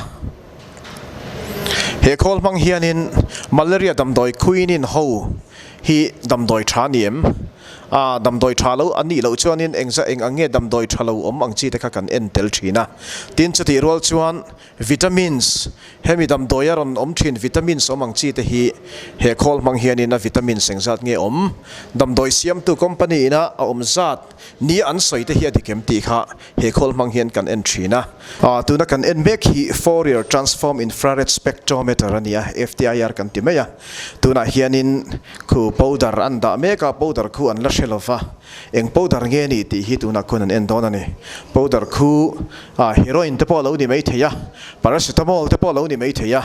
He khawl hmang hianin malaria damdawi quinine ho hi damdawi tha a ni em? A, damdawi tha lo a nih loh chuanin engza eng ang nge damdawi tha lo awm ang chi te kha kan en tel thin a. Tin, chutih rual chuan vitamins, hemi damdawi a rawn awm thin vitamins awm ang chi te hi he khawl hmang hianin a vitamins engzat nge awm, damdawi siamtu company ina a awm zat nia an sawi te hi a dik em tih kha he khawl hmang hian kan en thin a. Tuna kan en mek hi Fourier Transform Infrared Spectrometer a ni a, FTIR kan ti mai a. Tunah hianin khu powder an dah mek a, powder khu an la hre lo va, eng powder nge ni tih hi tunah khuan an en dawn a ni. Powder khu heroin te pawh a lo ni mai thei a, paracetamol te pawh a lo ni mai thei a,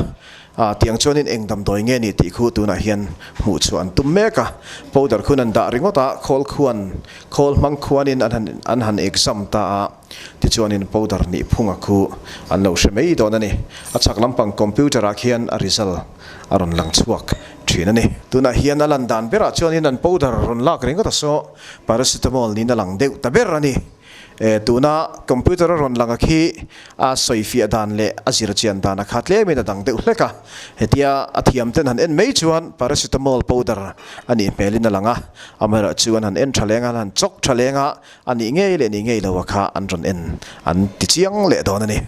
tiang chuanin eng damdawi nge ni tih khu tunah hian hmuh chhuah an tum mek a. Powder khuan an dah ringawt a, khawl khuan, khawl hmang khuanin an han an han exam ta a, tichuanin powder nih phunga khu an lo hre mai dawn a ni. A chhak lampang computer ah khian a result a rawn lang chhuak thin a ni. Tunah hian a lan dan berah chuanin an powder rawn lak ringawt a saw paracetamol niin a lang deuh ta ber a ni. E, tuna computer a rawn lang a khi a sawifiah dan leh a zir chian dan a kha tlemin a dang deuh hlek a. Hetia a thiam ten han en mai chuan paracetamol powder a nih hmelin a lang a, amaherawh chu an han en tha leng a, an han chawk tha leng a, a nih ngei leh nih ngei lo a kha an rawn en an ti chiang leh dawn a ni.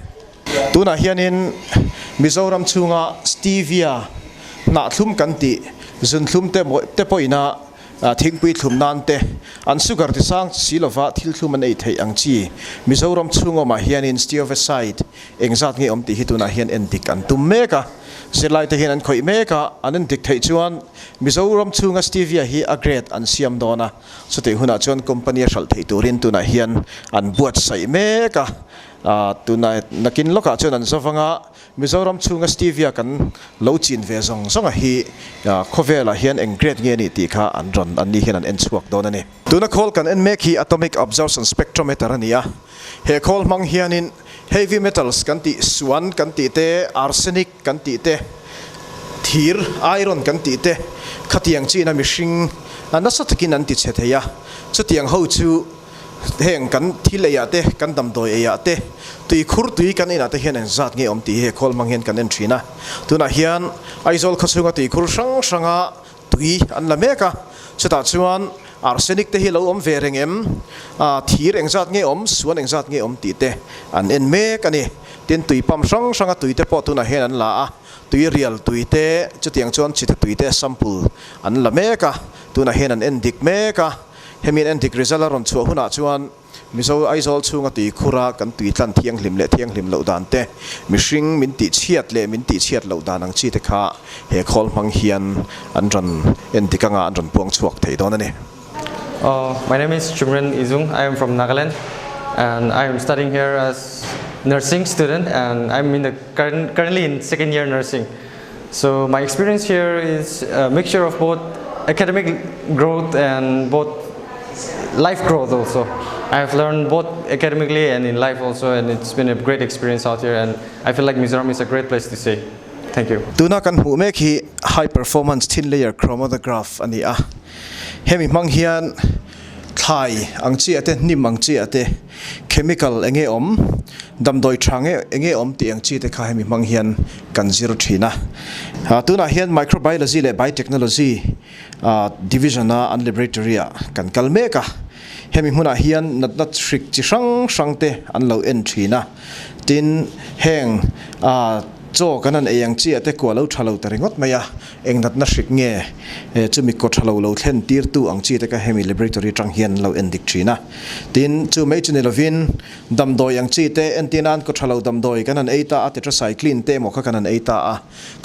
Tunah hianin Mizoram chhunga Stevia hnah thlum kan tih zunthlum te te pawhina thingpui thlum nan te an sugar ti sang si lova thil thlum an ei theih ang chi Mizoram chhung awmah hianin Steoveside engzat nge awm tih hi tunah hian en dik an tum mek a. Zirlai te hian an khawih mek a, an en dik theih chuan Mizoram chhunga Stevia hi a grade an siam dawn a, chutih hunah chuan company a hralh theih turin tunah hian an buatsaih mek a. Tuna nakin lawkah chuan an zawng a, Mizoram chhunga stevia kan lo chin ve zawng zawng a hi khawvelah hian eng grade nge a nih tih kha an rawn an ni hian an en chhuak dawn a ni. Tuna khawl kan en mek hi Atomic Absorption Spectrometer a ni a, he khawl hmang hianin heavy metals kan tih suan kan tih te, arsenic kan tih te, thir, iron, kan tih te khatiang china mihring nasa takin an ti chhe thei a, chutiang ho chu. Heng kan thil eiah te, kan damdawi eiah te, tui khur tui kan inah te hian engzat nge awm tih hi he khawl hmang hian kan en thin a. Tunah hian Aizawl khawchhunga tui khur hrang hranga tui an la mek a, chutah chuan arsenic te hi lo awm ve reng em, thir engzat nge awm, suan engzat nge awm tih te an en mek a ni. Tin, tui pump hrang hranga tui te pawh tunah hian an la a, tui rial tui te, chutiang chuan chite tui te sample an la mek a, tunah hian an en dik mek a. Hemi an en dik result a rawn chhuah hunah chuan Mizo Aizawl chhunga tui khura kan tui tlan thianghlim leh thianghlim loh dan te, mihring min tih chhiat leh min tih chhiat loh dan ang chi te kha he khawl hmang hian an rawn en dik anga an rawn puang chhuak thei dawn a ni. My name is Chumren Izung. I am from Nagaland and I am studying here as nursing student and I'm in the current, currently in second year nursing. So my experience here is a mixture of both academic growth and both life growth also. I have learned both academically and in life also and it's been a great experience out here and I feel like Mizoram is a great place to stay. Thank you. Tuna kan hmuh mek hi high performance thin layer chromatograph a ni a, hemi hmang hian thlai ang chi ah te hnim ang chi ah te chemical enge awm, damdawi tha nge enge awm tih ang chi te kha hemi hmang hian kan zir thin a. Tunah hian microbiology leh biotechnology Division a an laboratory ah kan kal mek a, hemi hmunah hian natna hrik chi hrang hrang te an lo en thin a, tin heng chaw kan han ei ang chiah te kua lo tha lo ta ringawt mai a, eng natna hrik nge chumi kaw tha lo lo thlen tir tu ang chi te kha hemi laboratory atang hian an lo en dik thin a, tin chu mai chu ni lovin damdawi ang chi te entir nan kaw tha lo damdawi kan han ei ta a, tetracycline te emaw kha kan han ei ta a.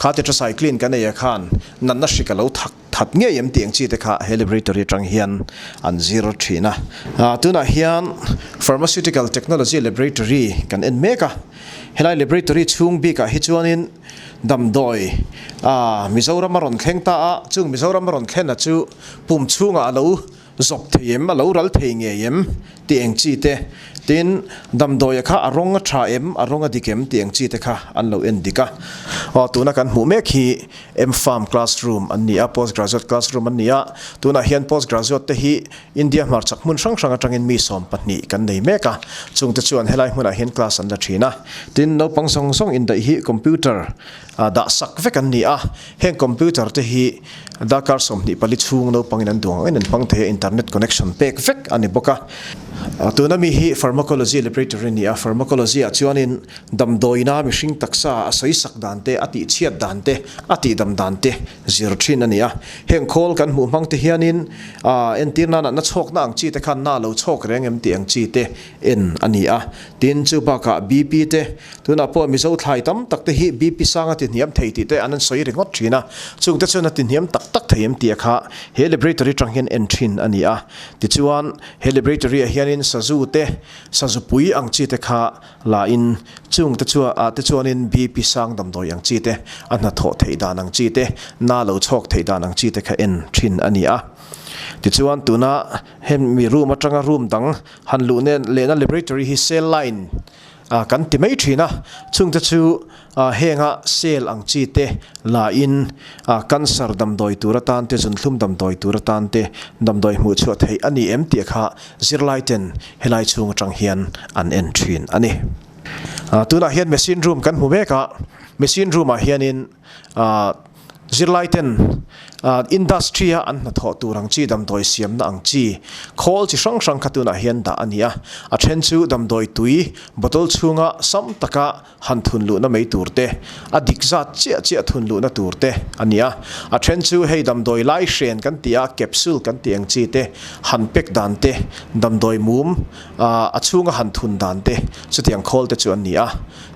Kha tetracycline kan ei ah khan natna hrik a lo thak that ngei em tih ang chi te kha he laboratory atang hian an zir thin a. Tunah hian Pharmaceutical Technology Laboratory kan en mek a, helai laboratory chhung bikah hi chuanin damdawi Mizoram a rawn thleng ta a, chung Mizoram a rawn thlen a chu pum chhungah a lo Zawp thei em, a lo ral thei ngei em tih eng chi te, tin damdawia kha a rawng a tha em, a rawng a dik em tih eng chi te kha an lo en dik a. Aw tuna kan hmuh mek hi M-Pharm classroom an ni a, post graduate classroom an ni a, tunah hian post graduate te hi India hmarchhak hmun hrang hrang atangin mi 12 kan nei mek a, chungte chuan helai hmunah hian class an la thin a, tin naupang zawng zawng indaih hi computer dah sak vek an ni a, heng computer te hi darkar 24 chhung naupangin an duang angin an hmang thei a, internet connection pek vek a ni bawk a. Tuna mi hi pharmacology laboratory a ni a, pharmacology ah chuanin damdawina mihring taksa a sawi sak dan te, a tihchhiat dan te, a tihdam dan te zir thin a ni a. Heng khawl kan hmuh hmang te hianin entir nana na chhawkna ang chi te khan na lo chhawk reng em tih ang chi te en a ni a. Tin, chu bakah BP te, tunah pawh Mizo thlai tam tak te hi BP sang a ti hniam thei tih te an an sawi ringawt thin a, chungte chuan a ti hniam tak tak thei em tih a kha he laboratory tang hian en thin a ni a. Tichuan, he laboratory ah hianin sazu te, sazu pui ang chi te kha la in, chungte chu ah te chuanin BP sang damdawi ang chi te, a hnathawh theih dan ang chi te, na lo chhawk theih dan ang chi te kha en thin a ni a. Tichuan, tuna hemi room atanga room dang Han luh nen lehna laboratory hi cell line kan ti mai thin a, chungte chu henga cell ang chi te la in cancer damdawi tur atan te, zunthlum damdawi tur atan te damdawi hmuh chhuah theih a ni em tih kha zirlai ten helai chhung atang hian an en thin a ni. Tunah hian machine room kan hmu mek a, machine room ah hianin Zirlai ten industry a an hnathawh tur ang chi, damdawi siamna ang chi, khawl chi hrang hrang kha tunah hian dah a ni a. A then chu damdawi tui bottle chhunga sam taka han thun luhna mai tur te, a dik zat chiah chiah thun luhna tur te a ni a. A then chu hei damdawi lai hren kan tih a, capsule kan tih ang chi te han pek dan te, damdawi mum a chhunga han thun dan te chutiang khawl te chu an ni a.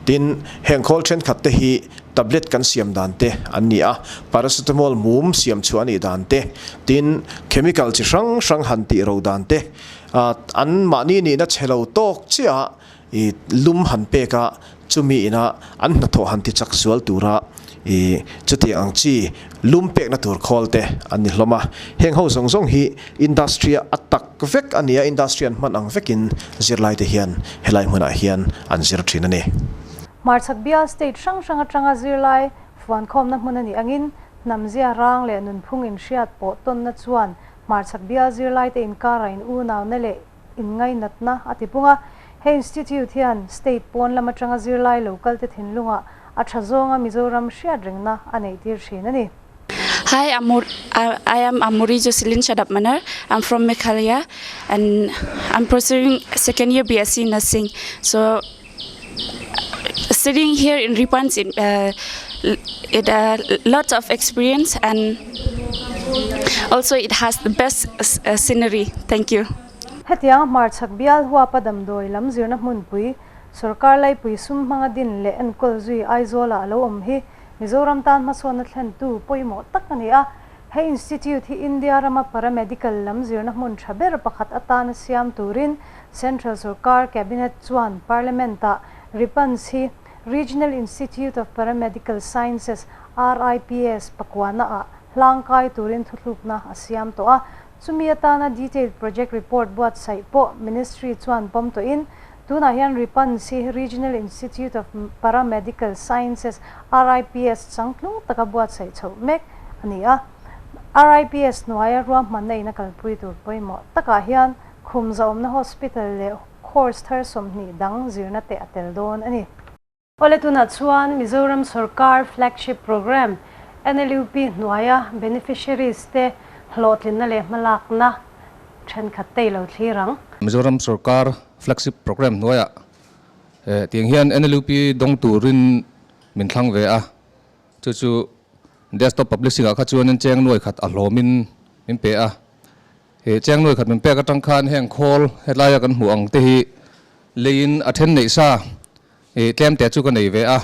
Tin, heng khawl thenkhat te hi Tablet kan siam dan te an ni a, paracetamol mum siam chhuah a nih dan te, tin chemical chi hrang hrang han tih ro dan te, an mahni nihna chhe lo tawk chiah i lum han pek a, chumi ina an hnathawh han ti chak zual tura i chutiang ang chi lum pekna tur khawl te an ni hlawm a. Heng ho zawng zawng hi industry a tak vek a ni a, industry an hman ang vekin zirlai te hian helai hmunah hian an zir thin a ni. Hmarchhak bial state hrang hrang atanga zirlai fuankhawmna hmun a nih angin hnamzia rang leh nunphung inhriat pawh tawnna chuan hmarchhak bial zirlaite inkara in unauna leh inngainatna a tipung a. He institute hian state pawn lam atanga zirlai lo kalte thinlungah a tha zawnga Mizoram hriat rengna a neihtir thin a ni. Hi, I'm I am Amuri Jocelyn Shadapmanar. I'm from Meghalaya and I'm pursuing second year BSc Nursing. So sitting here in Ripans, it, it lots of experience and also it has the best scenery. Thank you. Hetiang hmarchhak bial huapa damdawi lam zirna hmunpui, sorkar laipui sum hmanga din leh enkawl zui Aizawla a lo awm hi Mizoram tan hmasawnna thlentu pawimawh tak a ni a. He institute hi India rama paramedical lam zirna hmun tha ber pakhat atana siam turin Central sorkar Cabinet chuan Parliament-ah Ripans hi Regional Institute of Paramedical Sciences, RIPS, pakuana-ah hlangkai turin thuthlukna a siam tawh a. Chumi atana detailed project report buatsaih pawh Ministry chuan pawm tawhin tunah hian Ripans hi Regional Institute of Paramedical Sciences, RIPS, changtlung taka buatsaih chhoh mek a ni a. RIPS hnuaia ruahmanna in a kalpui tur pawimawh takah hian khum zahawmna hospital leh course thar 20 dang zirna te a tel dawn a ni. Awle tunah chuan Mizoram sorkar flagship programme NLUP hnuaia beneficiaries te hlawhtlinna leh hmalakna thenkhat te i lo thlir ang. Mizoram sorkar flagship programme hnuaiah tiang hian NLUP dawng turin min thlang ve a, chu chu desktop publishing ah kha chuanin cheng nuai khat a hlawmin min pe a. He cheng nuai khat min pek atang khan heng khawl helaia kan hmuh ang te hi leiin a then neih sa ih tlem te chu ka nei ve a,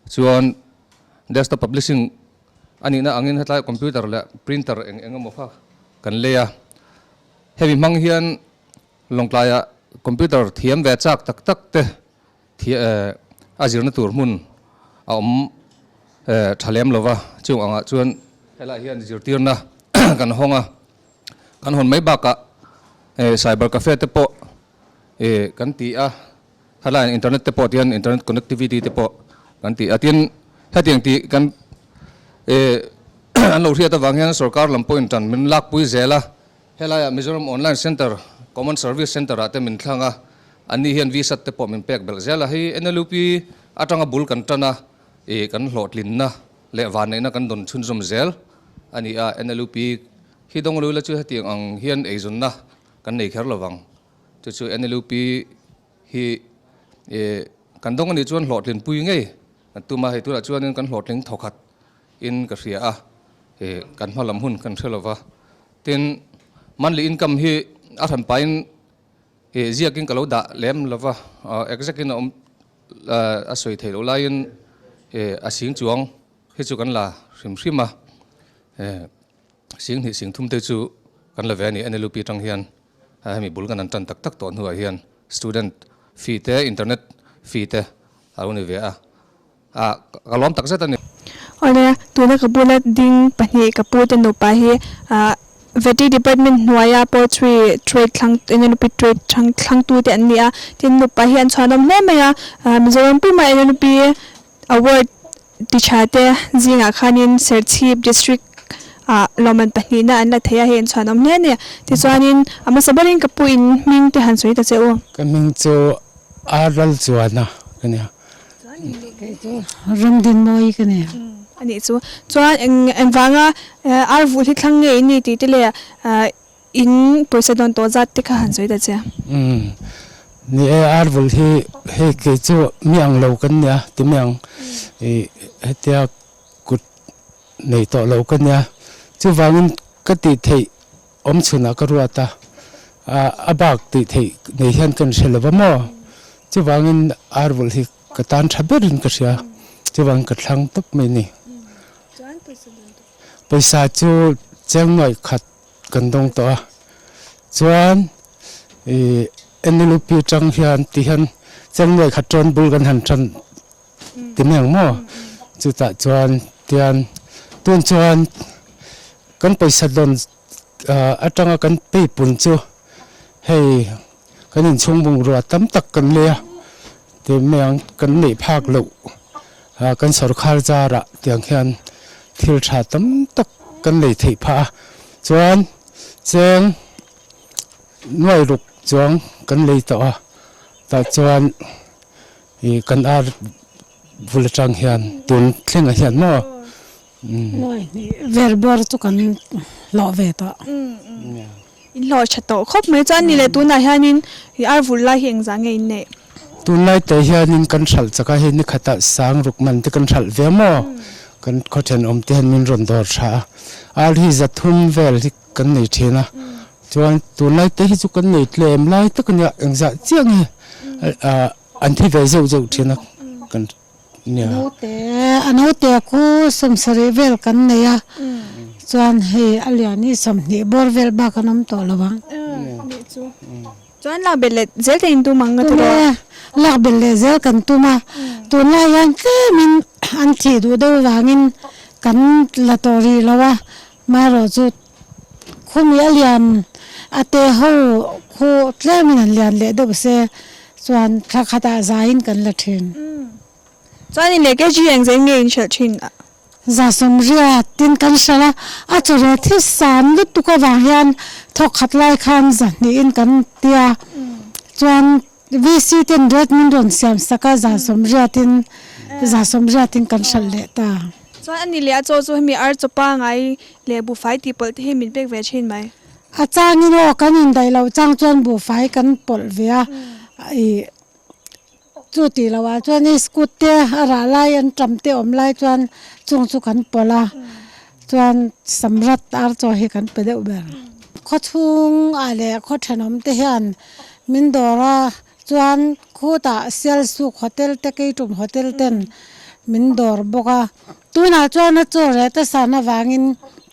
chuan desktop publishing a nihna angin hetlai computer leh printer eng eng emaw kha kan lei a, hemi hmang hian Lawngtlaiah computer thiam ve chak tak tak te a zirna tur hmun a awm tha lem lova, chung angah chuan helaiah hian zirtirna kan hawng a, kan hawn mai bakah cyber cafe te pawh kan ti a, helaiah internet te pawh tihian internet connectivity te pawh kan ti a, tin hetiang tih kan an lo hriat avang hian sorkar lam pawhin tan min lakpui zel a. Helaiah Mizoram Online Centre, Common Service Centre ah te min thlang a, anni hian vsat te pawh min pek belh zel a. Hei NLUP atanga bul kan tan a, ih kan hlawhtlinna leh vanneihna kan dawn chhunzawm zel a ni a. NLUP hi dawng lu la chu hetiang ang hian eizawnna kan nei kher lovang. Chu chu NLUP hi ih kan dawng a nih chuan hlawhtlinpui ngei kan tum a, hei tunah chuanin kan hlawhtling thawkhat in ka hria a, ih kan hma lam hun kan hre lova. Tin, monthly income hi a hran pahin ih ziakin ka lo dah lem lova, exact in a awm a sawi theih loh laiin ih a sing chuang hi chu kan la hrim hrim a, sing hnih sing thum te chu kan la ve a ni NLUP atang hian hemi bul kan han tan tak tak tawh hnuah hian student fee te internet fee te a lo ni ve a. Ah, ka lawm tak zet a ni. Awle, tuna ka bula ding pahnih ka pu te nupa hi ah Vety department hnuaia poultry trade thlang NLUP trade thlang thlangtu te an ni a, tin nupa hi an chhuanawm hle mai a, ah Mizoram puma NLUP award ti tha te zingah khanin Serchhip district ah lawmman pahnihna an la thei a, hei an chhuanawm hle a ni. Tichuanin a hmasa berin ka pu in hming te han sawi ta che u. Ka hming chu Arlal Chuana ka nia. Ramdinmawi ka ni. A nih chu. Chuan eng engvanga ar vulh hi thlang nge in ni tih te leh in pawisa dawn tawh zat te kha han sawi ta che. Umm. Ni e, ar vulh hi hei kei chu mi ang lo kan nia ti mai ang. Ih hetia kut nei tawh lo ka nia. Chuvangin ka tih theih awm chhunah ka ruat a, a bak tih theih nei hian ka inhre lo va maw? Chuvangin ar vulh hi ka tan tha berin ka hria, chuvangin ka thlang tawp mai ni. Pawisa chu cheng nuaih khat kan dawng tawh a, chuan ih NLUP atang hian ti hian cheng nuaih khat tawn bul kan han tan ti mai ang maw? Chutah chuan tian tun chuan Kan pawisa dawn atanga kan peipun chu hei kan inchhung bungrua tam tak kan lei a, ti mai ang kan neih phak loh kan sorkar zarah tiang hian thil tha tam tak kan lei theih phah a, chuan cheng nuai ruk. chuang kan lei tawh a, tah chuan ih kan ar bul atang hian tun thlengah hian maw Nuai hnih vel bawr chu kan hlawh ve tawh. In hlawh tha tawh khawp mai chuan ni leh tunah hianin i ar vul lai hi engzah nge in neih? Tunlai te hianin kan hralh chak a, hei ni khatah sang ruk man te kan hralh ve maw? Kan khaw thenawm te hian min rawn dawr tha a, ar hi za thum vel hi kan nei thin a, chuan tunlai te hi chu kan nei tlem lai tak a nia, engzah chiah nge an thi ve zeuh zeuh thin a kan. Naute a naute khu sawmsarih vel kan nei a chuan hei a lian hi 20 bawr vel bak an awm tawh lo ang. Chuan lak belh leh zel te in tum ang nga tiraw? Lak belh leh zel kan tum a, tunlai hian tlemin an thih duh deuh vangin kan la tawh rih lo a, maherawhchu khumi a lian a te ho khu tlemin an lian leh deuh se chuan thla khatah zaiin kan la thin. Chuanin leh kg eng zai nge in hralh thin a? Za sawmriat tin kan hralh a, a chawreh thi san lutuk avang hian thawk khat lai khan za hnihin kan tia chuan VC ten rate min rawn siam sak a, za sawmriatin za sawmriatin kan hralh leh ta. Chuan ani leh a chaw chu hemi ar chaw pangai leh buhfai tih pawlh te hi min pek ve thin mai. A changin aw kan indaih loh chang chuan buhfai kan pawlh ve a, ih chu tih loh ah chuan i scooty te a rah lai an tam te awm lai chuan chung chu kan pawlh a, chuan samrat ar chaw hi kan pe deuh ber. Khawchhung ah leh khaw thenawm te hian min dawr a chuan khutah Sialsuk hotel te Keitum hotel ten min dawr bawk a, tunah chuan a chaw reh ta san avangin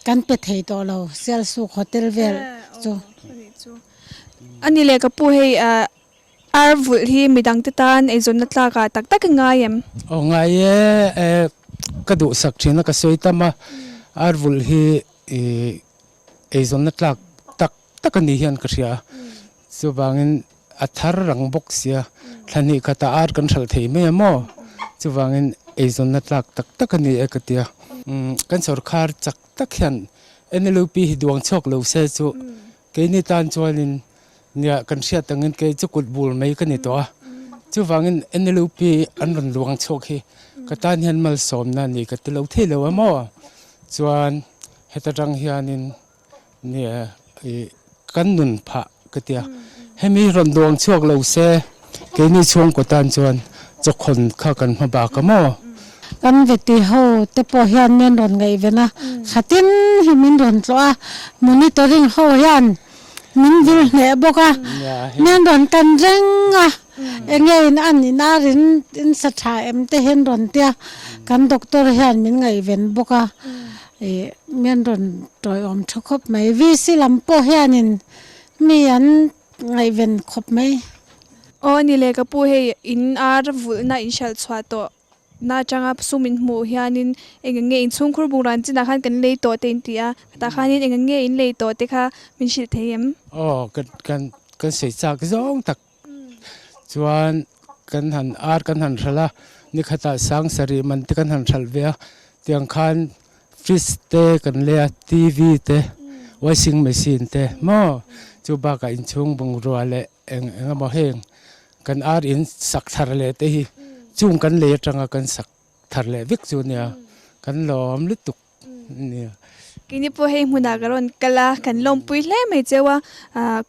kan pe thei tawh lo Sialsuk hotel vel chu. Ani leh ka pu hei Ar vulh hi midangte tan eizawnna tlakah tak tak i ngai em? Aw ngai e, e ka duhsak thin a ka sawi tam a, ar vulh hi i eizawnna tlak tak tak a ni hian ka hria a, chuvangin a thar rang bawk sia, thla hnih khatah ar kan hralh thei mai a maw, chuvangin eizawnna tlak tak tak a ni e ka ti a. Kan sawrkhar chak tak hian NLUP hi duang chhuak lo se chu keini tan chuanin Nia, kan hriat angin kei chu kut bur mai ka ni tawh a, chuvangin NLUP an rawn luang chhuak hi ka tan hian malsawmna a ni ka ti lo thei lo a maw? Chuan heta tang hianin nia ih kan nun phah ka ti a, hemi rawn luang chhuak lo se keini chhungkaw tan chuan chawkhawn kha kan hma bak a maw? Kan veti ho te pawh hian min rawn ngaihven a, khatin hi min rawn tlawh a, monitoring ho hian Min vil hneh bawk a, min rawn tan reng a, enge in an in ar in in sa tha em te hian rawn tia, kan doctor hian min ngaihven bawk a, ih min rawn tawiawm tha khawp mai, VC lam pawh hianin mi an ngaihven khawp mai. Aw ni le ka pu hei in ar vulhna in hralh chhuah tawh. Na atanga sum in hmuh hianin eng eng nge in chhungkhur bungrah chinah khan kan lei tawh te in ti a, tah khanin eng eng nge in lei tawh te kha min hrilh thei em? Aw kan kan kan sawi chak zawng tak chuan kan han ar kan han hralh a, nikhatah sang sarih man te kan han hralh ve a, tiang khan fridge te kan lei a, TV te, washing machine te maw chu bakah inchhung bungrua leh eng eng emaw heng kan ar in sak thar leh te hi chung kan lei atanga kan sak thar leh vek chu nia kan lawm lutuk nia. Keini pawh hei hmunah ka rawn kal a, kan lawmpui hle mai cheu a,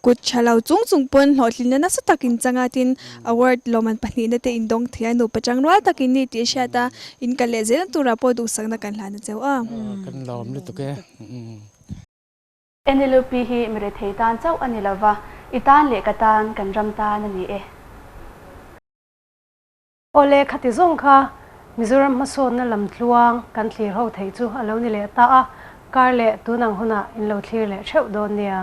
kut tha lo chung chung pawn hlawhtlinna nasa tak in chang a tin award lawmman pahnihna te in dawng thei a, nupa tangrual tak in ni tih a hriat a, in kal leh zelna turah pawh duhsakna kan hlan a cheu a. Kan lawm lutuk e. NLUP hi mi rethei tan chauh a ni lova, i tan leh ka tan, kan ram tan a ni e. Awle, khati zawng kha Mizoram hmasawnna lam tluang kan thlir ho theih chu a lo ni leh ta a, kar leh tun ang hunah in lo thlir leh theuh dawn nia.